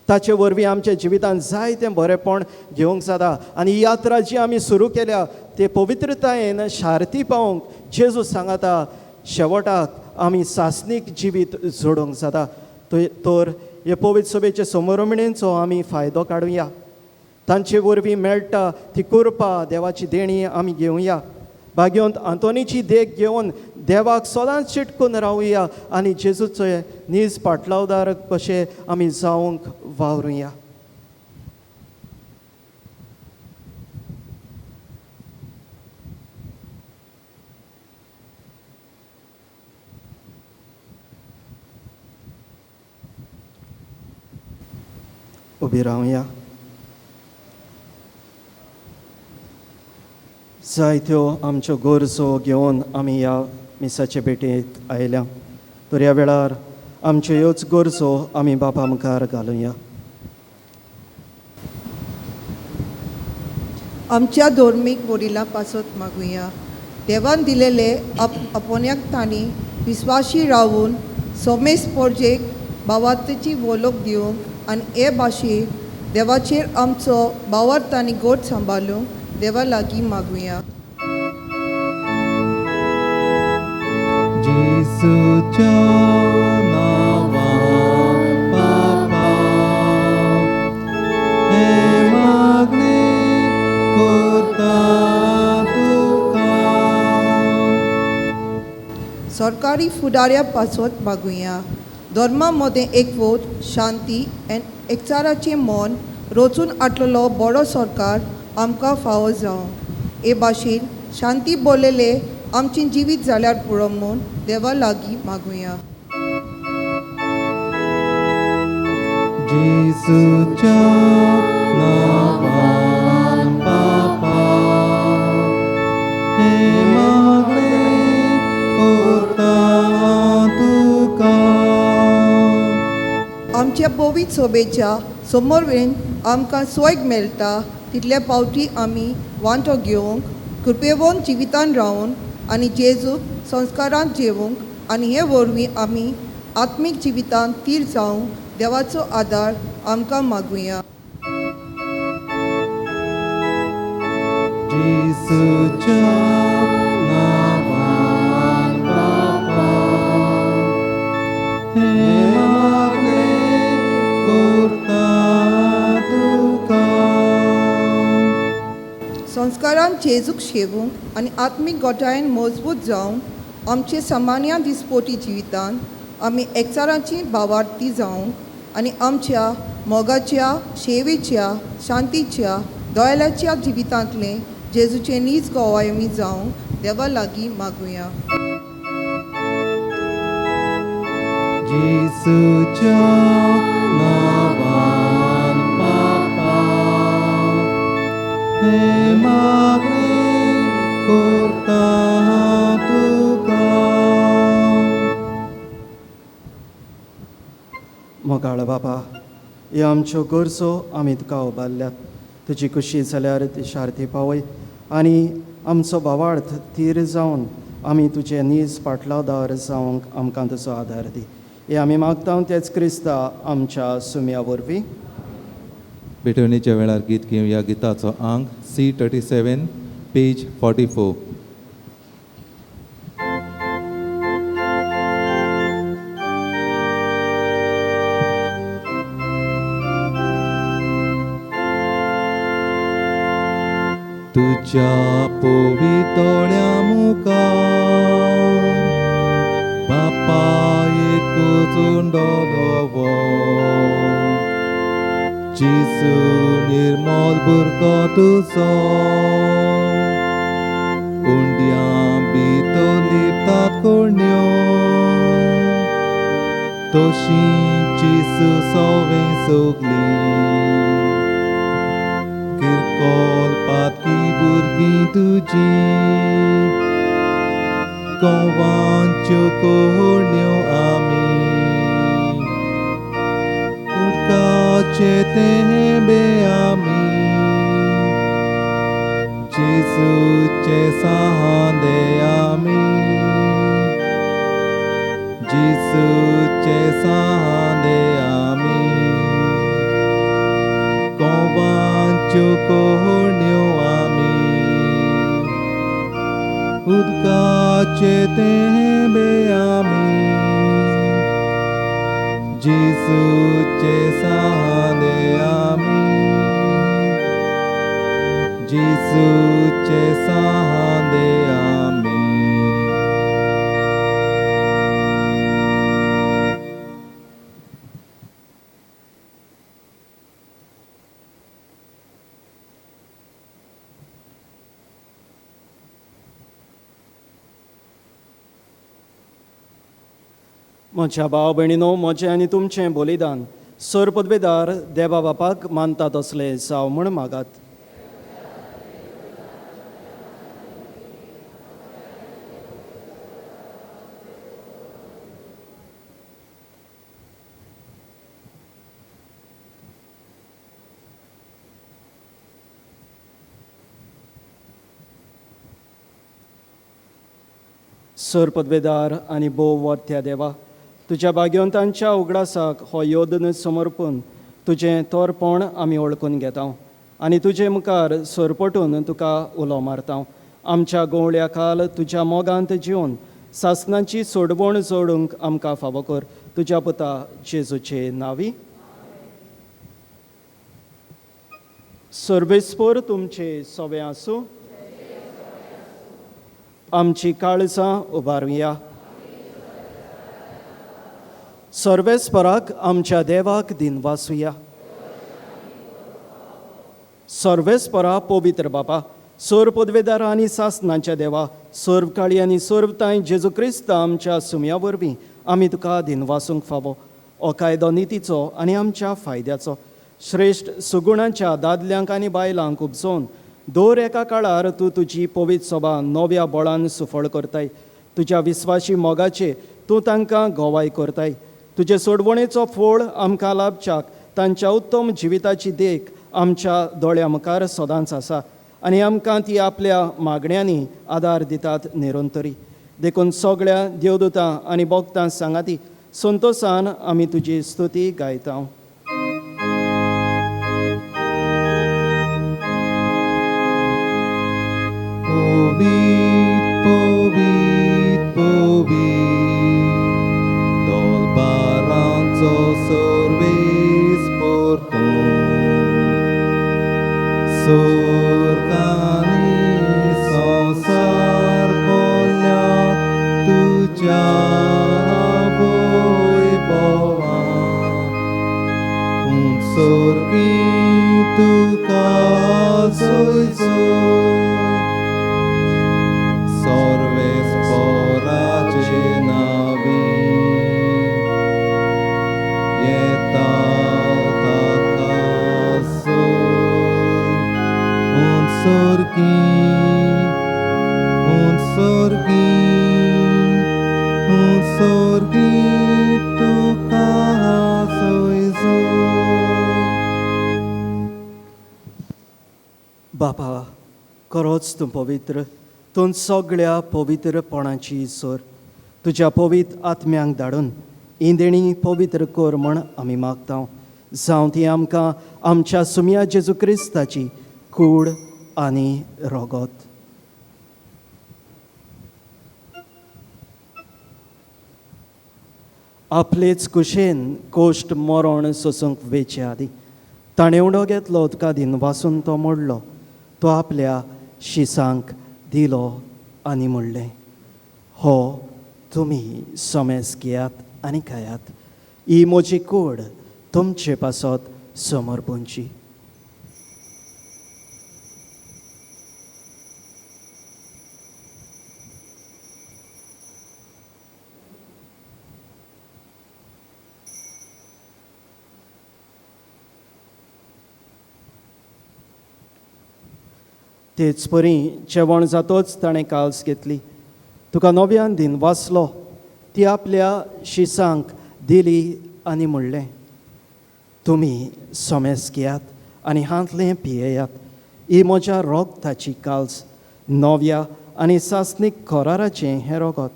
ताचे वरवीं आमच्या जिवितांत जायतें बरेंपण घेवंक जाता. आनी ही यात्रा जी आमी सुरू केल्या ते पवित्रतायेन शार्ती पावोवंक जेजू सांगाता शेवटाक आमी सासणीक जिवीत जोडूंक जाता. तर हे पवित्र सभेचे समरोमणेचो आमी फायदो काडुया. तांचे वरवीं मेळटा ती कृपा, देवाची देणी आमी घेवया. भाग्यवंत आंतोनीची देख घेवन देवाक सदांच चिटकून रावया आनी जेजूचे नीज पाटलावदार कशे आमी जावंक वावरुया. उबी रावया. जायत्यो आमच्यो गरजो घेवन आमी ह्या मिसाचे भेटेक आयल्या, तर ह्या वेळार आमच्यो ह्योच गरजो आमी बापा मुखार घालुया. आमच्या धर्मीक वडिलां पासत मागुया. देवान दिलेले आपोवण्याक तांणी विस्वाशी रावून सोमेस पोरजेक भावार्थाची वोलोक दिवंक आनी हे भाशेन देवाचेर आमचो भावार्थ आनी गोड सांबाळूंक देवा लागीं मागुया. जेजूच्या नांवान बापा हें मागणें करता तुका. सरकारी फुडाऱ्या पासत मागुया. धर्मा मदें एकवट, शांती आनी एकचाराचें मन रचून आटलेलो बरो सरकार आमकां फावो जावं. हे भाशेन शांती बोललेले आमचें जिवीत जाल्यार पुरो म्हूण देवा लागीं मागुया. जेजूच्या नांवान बापा हें मागणें करता तुका. आमच्या पवित्र सोबेच्या समोर आमकां सोयग मेळटा तितले पावटी आमी वांटो घेवंक कृपेवन जिवितान रावून आनी जेजूक संस्कारांत जेवंक आनी हे वरवीं आमी आत्मीक जिवितांत तीर जावंक देवाचो आदार आमकां मागुया. जेजूच्या नांवान बापा हें मागणें करता तुका. संस्कारान जेजूक शेवूंक आनी आत्मीक गोठायेन मजबूत जावंक आमचे सामान्य दिसपोटी जिवितान आमी एकचाराची भावार्थी जावंक आनी आमच्या मोगाच्या, शेवेच्या, शांतीच्या, दोयालाच्या जिवितांतलें जेजूचें नीज गोवायमी जावंक देवा लागीं मागुया. जेजूच्या नांवान बापा हें मागणें करता तुका. मोगाळ बापा, ह्यो आमच्यो गरजो आमी तुका उबारल्यात. तुजी खुशी जाल्यार ती शार्ती पावय आनी आमचो भावार्थ थीर जावन आमी तुजे नीज पाटलादार जावंक आमकां तुजो आदार दी. हे आमी मागता तेच क्रिस्ता आमच्या सुम्या वरवीं. भेटवणीच्या वेळार गीत घेवया. गिताचो आंक C37 page 44. तुज्या पवितोळ्या मुखार बापा एकूच उंडो दवर, जेजू निर्मल भुरगो तुजो, उंड्यां भितर लिपतात कोण्यो, तशी जेजू सवें सगलीं किरकोळ पातकी भुरगीं तुजी, गोवांच्यो कोण्यो आमी, उदकाचे तेंबे आमी, जेजूचे सांदे आमी, जेजूचे सांदे आमी, गोवांच्यो कोण्यो आमी, उदकाचे तेंबे आमी, जेजूचे सांदे आमी, जेजूचे सांदे आमी. म्हज्या भाव भयणीनो, म्हजें आनी तुमचें बलिदान सोर पदवेदार देवा बापाक मानता तसलें जावं म्हूण मागात. सोर पदवेदार आनी भोव वर्त्या देवा, तुज्या भाग्यवंतांच्या उगडासाक हो योदन समर्पून तुजें तोरपण आमी वळखून घेता आनी तुजे मुखार सरपटून तुका उलो मारता. आमच्या गोवळ्या खाल तुज्या मोगांत जिवन सासनाची सोडवण जोडूंक आमकां फावो कर, तुज्या पुता जेजूचे नांवी. सर्वेस्पोर तुमचे सोवे आसूं. आमची काळजां उबारुया. सर्वेस्पराक आमच्या देवाक दिनवासुया. सर्वेस्परा पवित्र बापा, सोर पदवेदार आनी सासनाच्या देवा, सर्व काळी आनी सर्व तांय जेजू क्रिस्त आमच्या सुम्या वरवीं आमी तुका दिनवासूंक फावो. हो कायदो नितीचो आनी आमच्या फायद्याचो श्रेश्ठ सुगुणाच्या दादल्यांक आनी बायलांक उपजोवन दर एका काळार तूं तुजी पवित्र सभा नव्या बळान सुफळ करताय. तुज्या विस्वाशी मोगाचे तूं तांकां गोवाय करताय. तुजे सोडवणेचो फोळ आमकां लाभच्याक तांच्या उत्तम जिविताची देख आमच्या दोळ्या मुखार सदांच आसा आनी आमकां ती आपल्या मागण्यांनी आदार दितात निरंतरी. देखून सगळ्या देवदूतां आनी भक्तां सांगाती संतोसान आमी तुजी स्तुती गायता. Pobit, pobit, pobit, dolbaranzo sorves portum, sorgani sonsar kolya tuja voi bova, un sorgi tu ka soy soy. Sorves porace navi, yeta takasoi, un sorgi, un sorgi, un sorgi tu kasoi soi. बापा, खरोच तूं पवित्र, तूं सगळ्या पवित्रपणाची सोर. तुज्या पवित्र आत्म्यांक धाडून इंदेणी पवित्र कर म्हण आमी मागता. जावं ती आमकां आमच्या सुम्या जेजू क्रिस्ताची कूड आनी रोगत. आपलेच कुशेन कोश्ट मरण सोसूंक वेचे आदी ताणें उडो घेतलो, तुका दिनवासून तो मोडलो, तो आपल्या शिसांक दिलो आनी म्हणलें, हो तुमी समेस घेयात आनी खायात, ही म्हजी कूड तुमचे पासत समर्पणची. तेच परी जेवण जातोच ताणें काल्स घेतली, तुका नव्यान दिन वाचलो, ती आपल्या शिसांक दिली आनी म्हणलें, तुमी समेस घेयात आनी हांतलें पियेयात, ही म्हज्या रोगताची काल्स, नव्या आनी सासणीक कराराचें हें रोगत,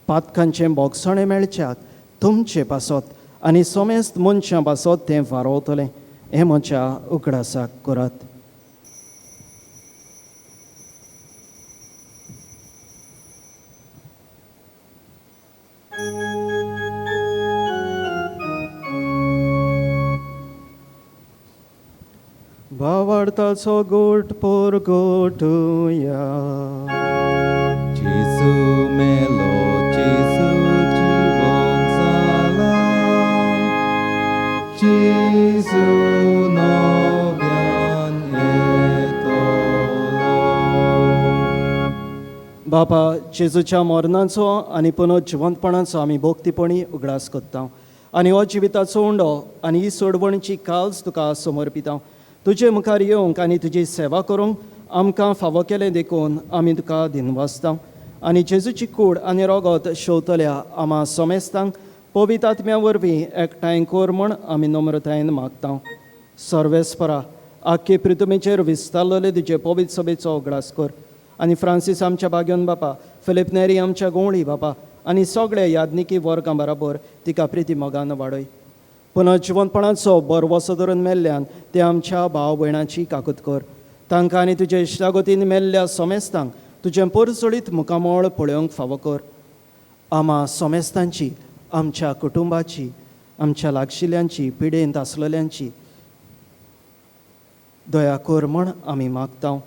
पातकांचें बोगसणें मेळच्याक तुमचे पासत आनी समेस्त मनशां पासत तें फारोवतलें, हें म्हज्या उगडासाक करात. भावार्थाचो गोट पोर गोटुया. जेजू मेलो, जेजू जिवन जाला, जेजू नव्यान येतलो. बापा, जेजूच्या मरणाचो आनी पुनः जिवंतपणाचो आमी भक्तीपणी उगडास करता. आनी हो जिविताचो उंडो आनी ही सोडवणची काल्स तुका समर्पिता. तुजे मुखार येवंक आनी तुजी सेवा करूंक आमकां फावो केलें देखून आमी तुका दिनवासता. आनी जेजूची कूड आनी रोगत शेवतल्या आमा सोमेस्तांक पवित्र आत्म्या वरवीं एकठांय कर म्हूण आमी नम्रतायेन मागता. सर्वेस्परा आख्खे प्रितुमेचेर विस्तारलेले तुजे पवित्र सभेचो उगडास कर आनी फ्रांसीस आमच्या भाग्योन बापा, फिलीप नेरी आमच्या गोंवळी बापा आनी सगळे यादनिकी वर्गां बराबर तिका प्रिती मोगान वाडय. पुनः जिवनपणाचो बरवसो धरून मेल्ल्यान ते आमच्या भाव भयणाची काकूत कर. तांकां आनी तुजे इश्टागतीन मेल्ल्या सोमेस्तांक तुजें परजळीत मुखामळ पळोवंक फावो कर. आमा सोमेस्तांची, आमच्या कुटुंबाची, आमच्या लागशिल्ल्यांची, पिडेंत आसलेल्यांची दया कर म्हण आमी मागता.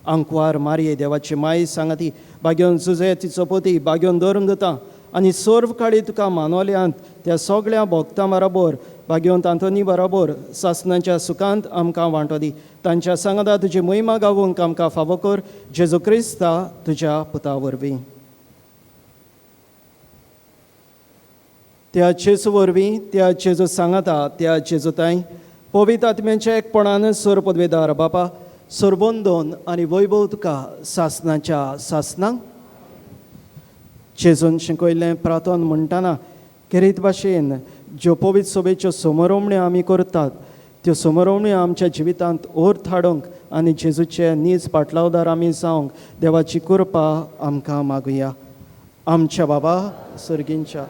आंकवार मारये देवाची माई सांगाती बागेवन जुजे तिचो पोती बागेवन धरून दिता आनी सर्व काळी तुका मानवल्यांत त्या सगळ्या भोगतां बराबर बागेवन तांतोनी बराबर सासनाच्या सुखांत आमकां वांटो दी. तांच्या सांगाता तुजी महिमा गावूंक आमकां फावो कर, जेजू क्रिस्ता तुज्या पुता वरवीं. त्या जेजू वरवीं, त्या जेजू सांगाता, त्या जेजू ताई पवित्र आत्म्यांच्या एकपणान सर पदवेदार बापा सरबंदोन आनी वैभव तुका सासनाच्या सासनांक. जेजून शिकयल्लें प्रार्थन म्हणटाना खेरीत भाशेन ज्यो पवित्र सभेच्यो समरोमण्यो आमी करतात त्यो समरोमण्यो आमच्या जिवितांत अर्थ हाडूंक आनी जेजूचे नीज पाटलावदार आमी जावंक देवाची कृपा आमकां मागुया. आमच्या बाबा सर्गींच्या,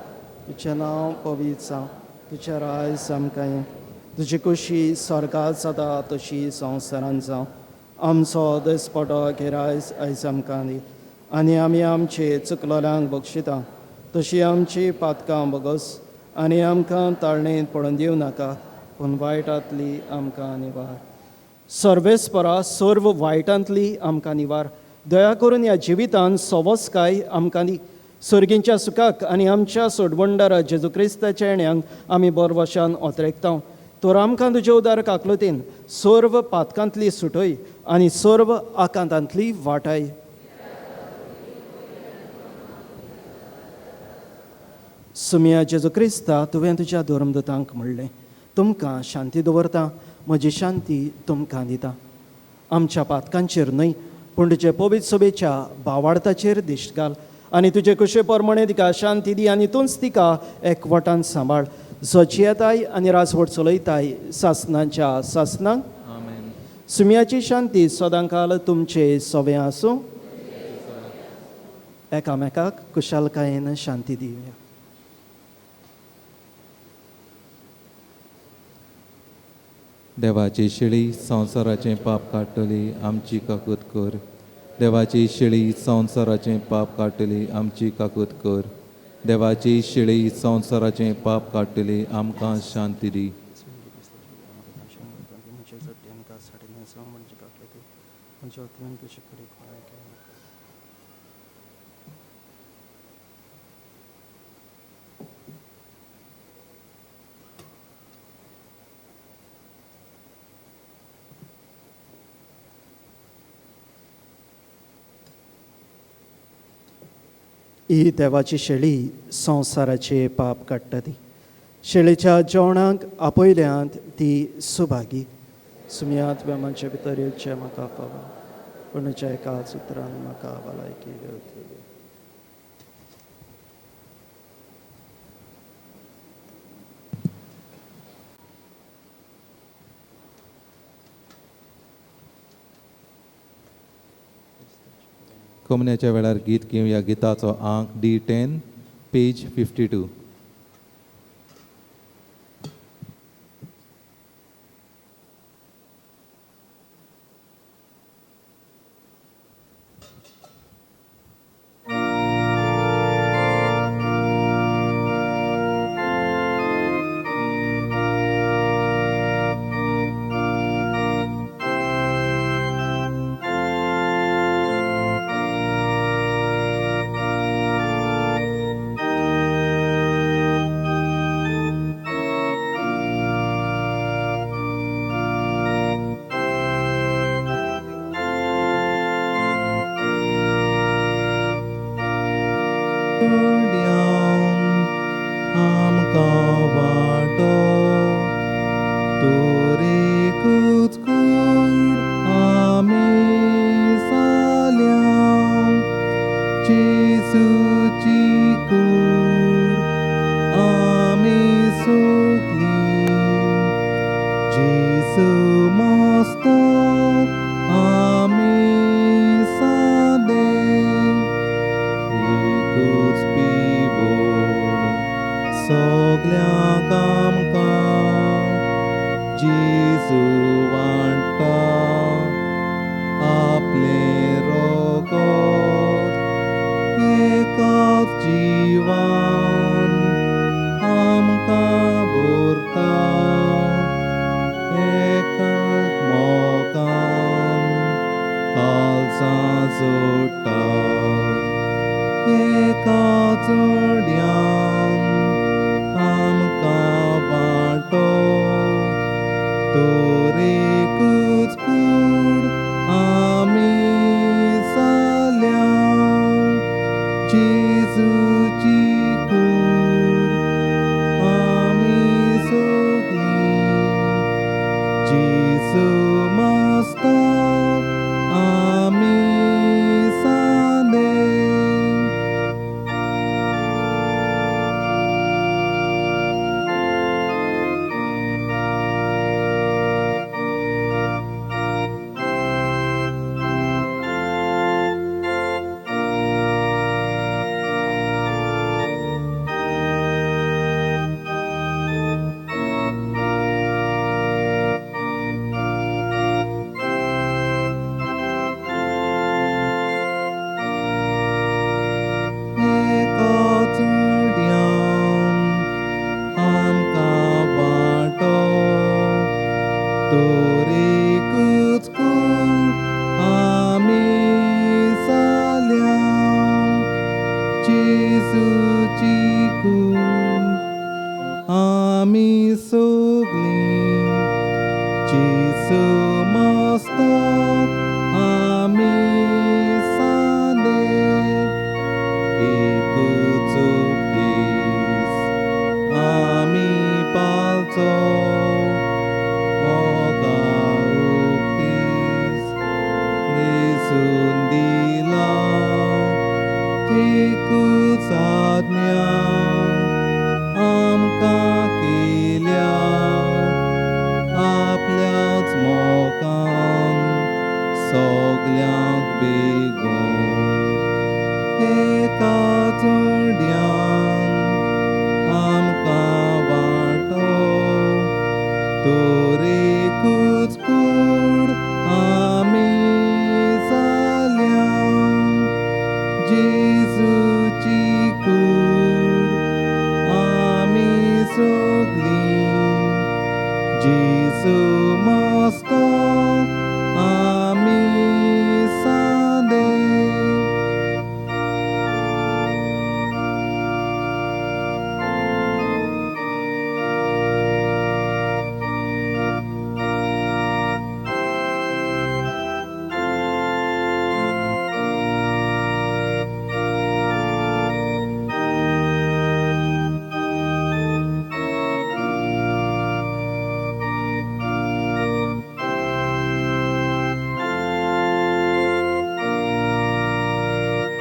तुजें नांव पवित्र जावं, तुजें राज आमकां येवं, तुजी कुशी स्वर्गांत जाता तशी संवसारांत जावं. आमचो दिसपटो गिरायस आयज आमकां दी आनी आमी आमचे चुकलोल्यांक बक्षिता तशी आमची पातकां बगस आनी आमकां ताळणेंत पडून दिवं नाका, पूण वायटांतली आमकां निवार. सर्वेस्परा सर्व वायटांतली आमकां निवार. दया करून ह्या जिवितान सवस्काय आमकां दी. सर्गींच्या सुखाक आनी आमच्या सोडवणदारा जेजू क्रिस्ताच्या येण्यांक आमी बरवशान ओतरेकता. तर आमकां तुजे उदार काकलुतीन सर्व पातकांतली सुटय आनी सर्व आकांतांतली वाटाय. सुमिया जेजू क्रिस्ता, तुवें तुज्या धर्मदूतांक म्हणलें, तुमकां शांती दवरता, म्हजी शांती तुमकां दिता. आमच्या पातकांचेर न्हय पूण तुजे पवित्र सभेच्या भावार्थाचेर दिश्ट घाल आनी तुजे कुशे प्रमाणे तिका शांती दी आनी तूंच तिका एकवटान सांबाळ, जो जियेताय आनी राजवट चलयताय सासनाच्या सासनांक. सुमियाची शांती सदांकाल तुमचे सवे आसूं. एकामेकाक कुशालकायेन शांती दिवया. देवाची शेळी संवसाराचें पाप काडटली आमची काकूत कर. देवाची शेळी संवसाराचें पाप काडटली आमची काकूत कर. देवाची शेळी संवसाराचें पाप काडटली आमकां शांती दी. ही देवाची शेळी संवसाराचे पाप काडटा ती. शेळीच्या जेवणाक आपयल्यांत ती सुभागी. सुमयात वेमांचे भितर येवचें म्हाका फावो, पूण तुज्या एकाच उतरान म्हाका भलायकी घेवची. कोमण्याच्या वेळार गीत घेवया. गिताचो आंक D10 page 52. आमकां वांटो तोरेकूच कूड आमी जाल्या जेजूची कूड आमी सगळीं जेजू मस्तक आमी सादें एकूच पिवण सगल्यांक आमकां जेजू वांट्टा आपलें रगत एकाच जिवान आमकां भरता एकाच मोगान काळजां जोडटा एका चोड्यान आमकां वांटो तोरेकूच कूड आमी जाल्या जेजूची कूड आमी सगळीं जेजू मस्तक आमी सादें. एका चुड्यान आमकां वांटो तोरेकूच कूड आमी जाल्या जेजूची कूड आमी सगळीं जेजू मस्तक आमी सादें एकूच उपदेस आमी पाळचो मोगा उपदेस जेजून दिला एकूच आज्ञा आमकां केल्या आपल्याच मोगान सगल्यांक बेगून एका चोड्यान आमकां वांटो तोरेकूच कूड आमी जाल्या जेजूची कूड आमी सगळीं जेजू मस्तक आमी सादें.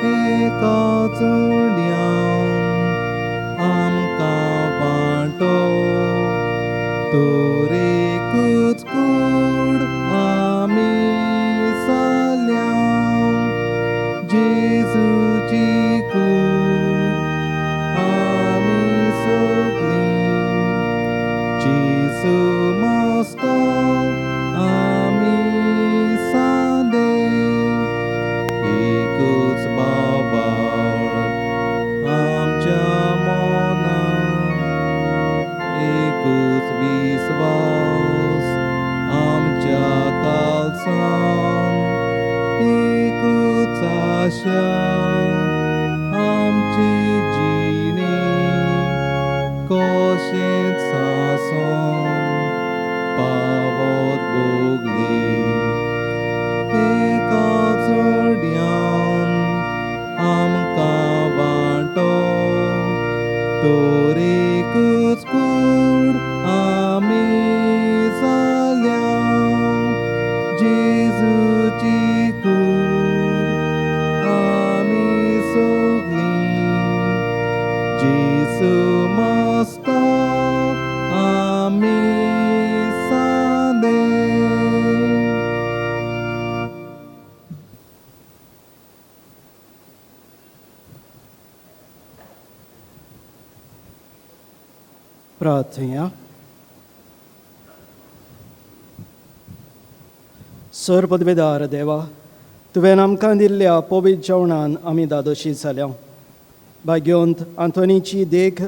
एका चोड्यान आमकां वांटो तोरेकूच कूड आमी जाल्या जेजूची कूड आमी सगळीं जेजू मस्तक आमी सादें एकूच बाबाळ आमच्या मनान एकूच विस्वास आमच्या काळजान एकूच आशा आमची जिणे कशेंच आसोन पावत भोगली एका चोड्यान आमकां वांटो तोरेकूच प्रार्थया. सर पदवेदार देवा, तुवें आमकां दिल्ल्या पवित्र जेवणान आमी दादोशी जाल्या. भाग्योंत आंतोनीची देख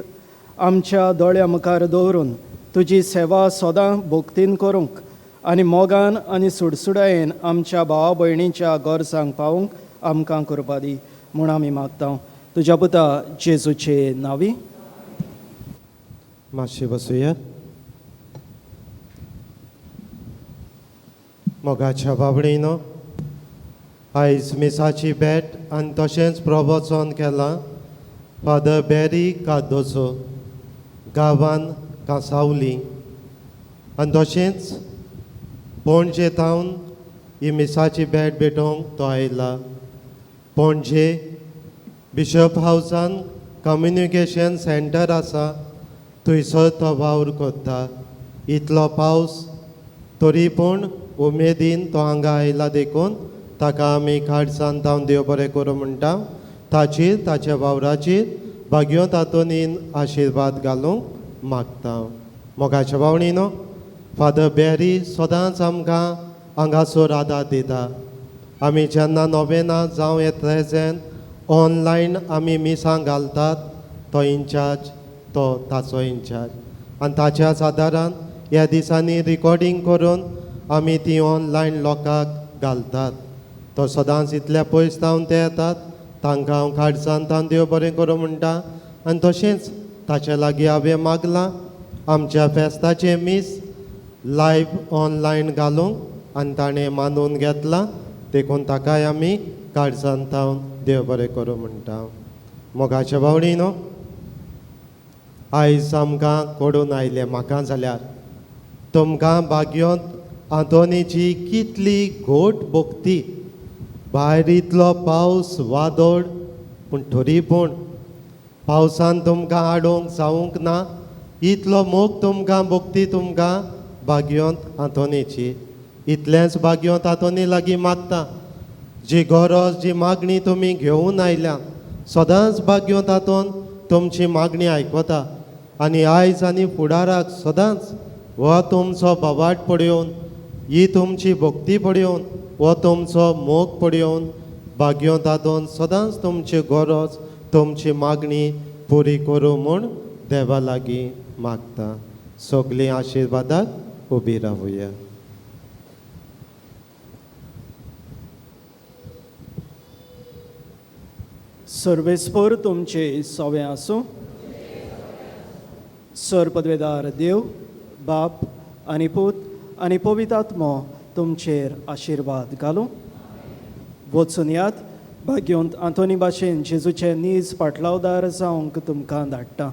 आमच्या दोळ्या मुखार दवरून तुजी सेवा सदां भोक्तीन करूंक आनी मोगान आनी सुडसुडायेन आमच्या भावा भयणीच्या गरजांक पावूंक आमकां करपा दी म्हूण आमी मागता तुज्या पुता जेजूचे नांवी. मातशें बसुया. मोगाच्या बाबडीनो, आयज मिसाची भेट आनी तशेंच प्रवचन केलां फादर बॅरी कार्दोजो, गांवान कांसावली, आनी तशेंच पणजे थावन ही मिसाची भेट भेटोवंक तो आयला. पणजे बिशप हावसान कम्युनिकेशन सेंटर आसा, थंयसर तो वावर करता. इतलो पावस तरी पूण उमेदीन तो हांगा आयला देखून ताका आमी काळजान तावन देव बरें करूं म्हणटा. ताचेर ताच्या वावराचेर भाग्यो तातूंत आशिर्वाद घालूंक मागता. मोगाच्या बावणीनो, फादर बॅरी सदांच आमकां हांगासर आदार दिता. आमी जेन्ना नोवेना जावं येत्रेजेन ऑनलायन आमी मिसां घालतात, तो इन्चार्ज, तो ताचो इन्चार्ज, आनी ताच्याच आदारान ह्या दिसांनी रिकॉर्डींग करून आमी ती ऑनलायन लोकांक घालतात. तो सदांच इतल्या पयस जावन ते येतात, तांकां हांव काळजान तावन देव बरें करूं म्हणटा. आनी तशेंच ताचे लागीं हांवें मागलां आमच्या फेस्ताचें मीस लायव्ह ऑनलायन घालूंक, आनी ताणें मानून घेतलां देखून ताकाय आमी काळजान तावन देव बरें करूं म्हणटा. मोगाच्या बावडी न्हू, आयज आमकां कडून आयलें म्हाका जाल्यार तुमकां भाग्योंत आंतोनीची कितली घोट भोगती. भायर इतलो पावस वादळ, पूण तरी पूण पावसान तुमकां हाडूंक जावंक ना, इतलो मोग तुमकां भोगती तुमकां भाग्योंत आंतोनीची. इतलेंच भाग्योंत आंतोनी लागीं मागता, जी गरज जी मागणी तुमी घेवन आयल्या सदांच भाग्योंत आंतोन तुमची मागणी आयकता. आनी आयज आनी फुडाराक सदांच हो तुमचो बावाट पळोवन, ही तुमची भक्ती पळोवन, हो तुमचो मोग पळोवन भाग्योंत आंतोन सदांच तुमची गरज तुमची मागणी पुरी करूं म्हूण देवा लागीं मागता. सगळीं आशिर्वादाक उबी रावया. सर्वेस्पर तुमचे सवे आसूं. सर पदवेदार देव बाप आनी पूत आनी पवित्र आत्मो तुमचेर आशिर्वाद घालूं. वचून यात भाग्योंत आंतोनी भाशेन जेजूचे नीज पाटलावदार जावंक तुमकां धाडटा.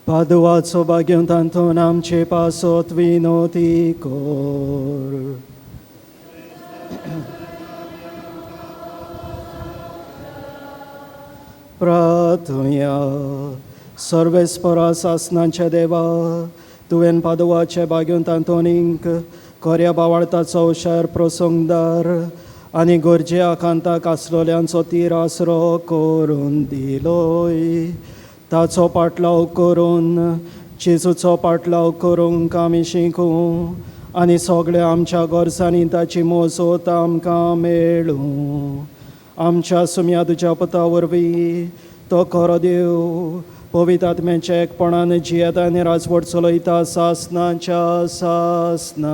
पादुवाचो भाग्यंत आंतोन आमचे पासत विनोती कर. प्रार्थुया. सर्वेस्परा सासनाच्या देवा, तुवें पादुवाचे भाग्यंत आंतोनीक कोऱ्या बावळताचो हुशार प्रसंगदार आनी गरजे आकांताक आसलोल्यांचो तीर आसरो करून दिलोय. ताचो पाटलाव करून जेजूचो पाटलाव करूंक आमी शिकूं आनी सगळ्या आमच्या गरजांनी ताची मोजोत आमकां मेळूं. आमच्या सुम्या तुज्या पुता वरवीं तो खरो देव पवित्र आत्म्याच्या एकपणान जियेता आनी राजवट चलयता सासनाच्या सासनाक.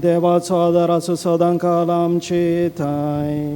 देवाचो आदार आसूं सदां काल आमचे ठांय.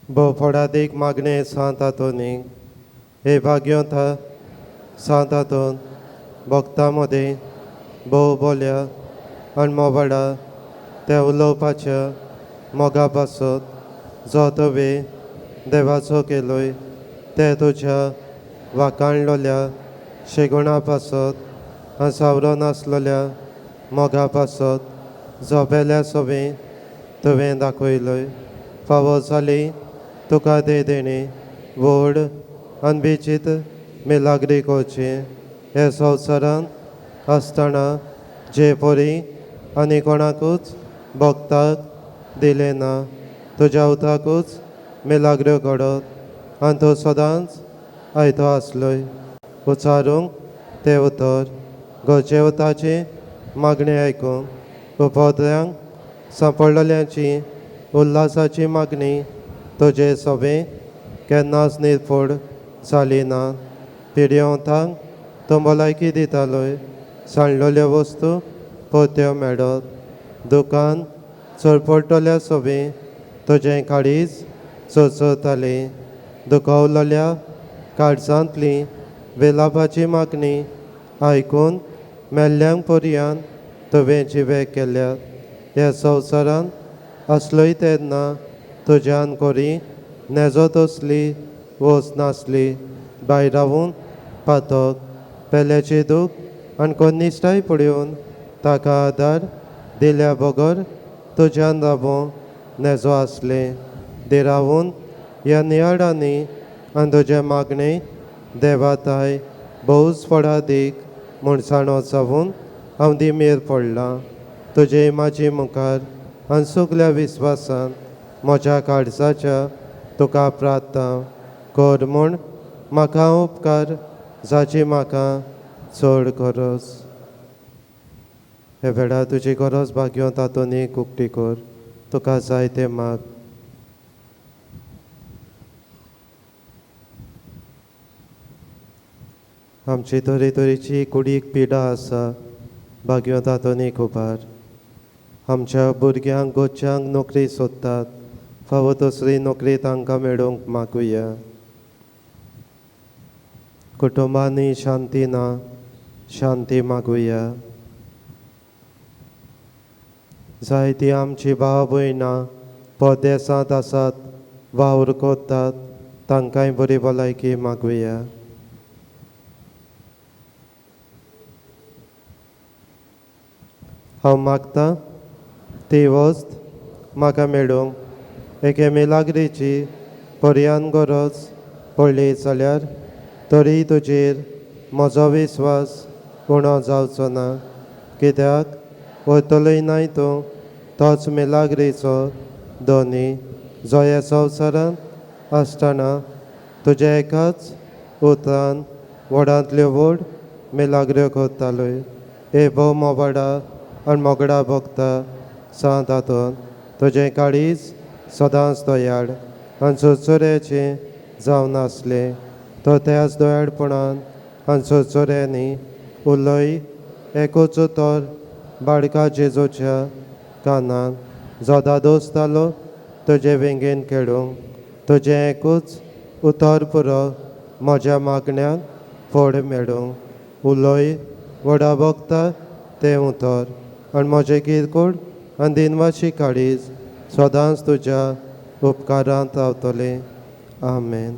भोव मागणे सांत आंतोनीक हे भाग्योंत सांत आंतोन भक्तां मदें भोव बोल्या आनी मोबाडा त्या उलोवपाच्या मोगा पासत जो तुवें देवाचो केलोय ते तुज्या वाकाणलोल्या शेगुणा पासत आनी सावरो नासलोल्या मोगा पासत जोबेल्या सोबें तुवें दाखयलोय. फावो जाली तुका दे देणे व्हड आनी बेचीत मेलाग्री करचें हे संवसारांत आसतना जे परी आनी कोणाकूच भक्ताक दिलें ना तुज्या उताकूच मेलाग्र्यो घडत आनी तूं सदांच आयतो आसलोय. उचारूंक तें उतर गरजे उताची मागणी आयकूंक उपद्र्यांक सांपडलेल्यांची उल्हासाची मागणी तुजे सोबें केन्नाच निर्फोड जाली ना. पिड्योंतांक तूं भलायकी दितालोय सांडलेल्यो वस्तू पोत्यो मेळत. दुकान चडपडटल्या सोबें तुजें काळीज चोचतालें. दुखवलेल्या काळजांतली वेलापाची मागणी आयकून मेल्ल्यांक पर्यान तुवें जिवे केल्यात. ह्या संवसारांत आसलोय तेन्ना तुज्यान कोरी नेजो तसली वच नासली. भायर रावून पातक पेल्याची दूख आनी कोनिश्टाय पळोवन ताका आदार दिल्या बगर तुज्यान रावों नेजो आसलें. दिरावून ह्या नियाळांनी आनी तुजें मागणें देवाताय भोवच फळादीक मनसाणो जावन हांव दिमेर पडलां. तुजे म्हाजे मुखार आनी सगल्या विस्वासान म्हज्या काळजाच्या तुका प्रार्थना कर म्हूण म्हाका उपकार जाची म्हाका चड गरज. हे वेळार तुजी गरज भाग्यो तातूंत एक उक्ती कर तुका जाय तें माग. आमची तरेतरेची कुडीक पिडा आसा भाग्यो तातूंत एक उबार. आमच्या भुरग्यांक गोच्यांक नोकरी सोदतात फावो तसली नोकरी तांकां मेळोवंक मागुया. कुटुंबांनी शांती ना शांती मागुया. जायती आमची भाव भयणां परदेसांत आसात वावर करतात तांकांय बरी भलायकी मागुया. हांव मागतां ती वस्त म्हाका मेळूंक एके मेलाग्रीची पर्यान गरज पडली जाल्यार तरी तुजेर म्हजो विस्वास उणो जावचो ना. कित्याक वतलोय नाय तूं तोच मेलाग्रीचो दोनी जो ह्या संवसारांत आसतना तुज्या एकाच उतरान व्हडांतल्यो व्हड मेलाग्र्यो करतालोय. हे भोव मोबाडा आनी मोगडा भोगता सांत आंतोन तुजें काळीज सदांच दयाळ आनी चोरचोऱ्याचें जावन आसलें तो त्याच दयाळपणान आनी चोरचोऱ्यांनी उलय एकूच तर बाळका जेजूच्या कानान जो दादोस जालो तुजे वेंगेन खेळूंक तुजें एकूच उतर पुरो म्हज्या मागण्याक फळ मेळूंक उलय व्हडा भोगता तें उतर आनी म्हजें किरकोळ आनी दिनवाशी काळीज सदांच तुज्या उपकारांत रावतलें. आमेन.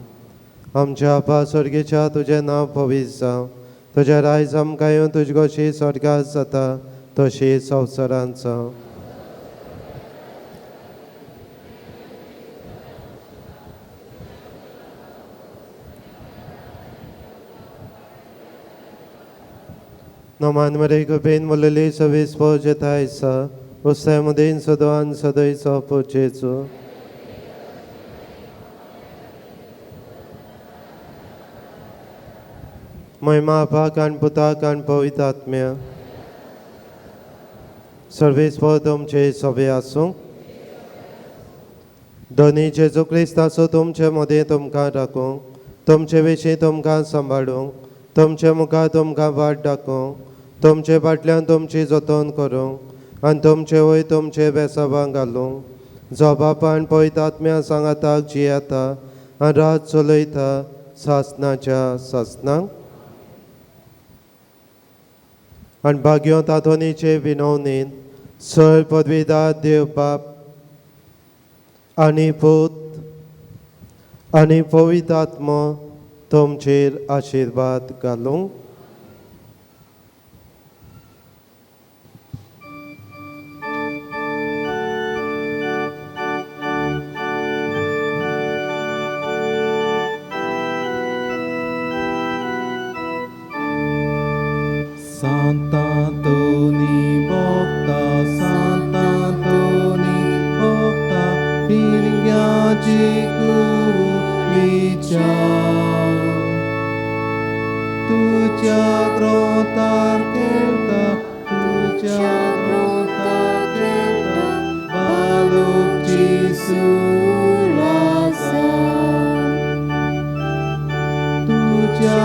आमच्या आपा स्वर्गीच्या तुजें नांव पवित्र जावं, तुजें रायज आमकां येवन तुजी कशी स्वर्गात जाता तशी संवसारांत जावं. नमान मरे कृपेन मुलली सवीस पोज येता उस्ते मुदीन सदवान सदयचो पोचेचो. महिमा आपाक आनी पुताक आनी पवित्र आत्म्या. सर्वीस पो तुमचे सभे आसूं. दोनी जेजू क्रिस्ताचो तुमचे मदीं तुमकां राखूंक, तुमचे विशीं तुमकां सांबाळूंक, तुमचे मुखार तुमकां वाट दाखोवंक, तुमचे फाटल्यान तुमची जतन करूंक आनी तुमचे वयर तुमचे बेसाबां घालूंक, जो बापान पवित्र आत्म्या सांगाताक जियेता आनी रात चलयता सासनाच्या सासनाक. आनी भाग्योंत आंतोनीचे विनवणीन सर पदवीदार देव बाप आनी पूत आनी पवित्र आत्मो तुमचेर आशिर्वाद घालूंक. Sant'Antoni bokta, Sant'Antoni bokta, Pirgyaci kulicha. Tuja grotar kelta, tuja grotar kelta, balukci surasa. Tuja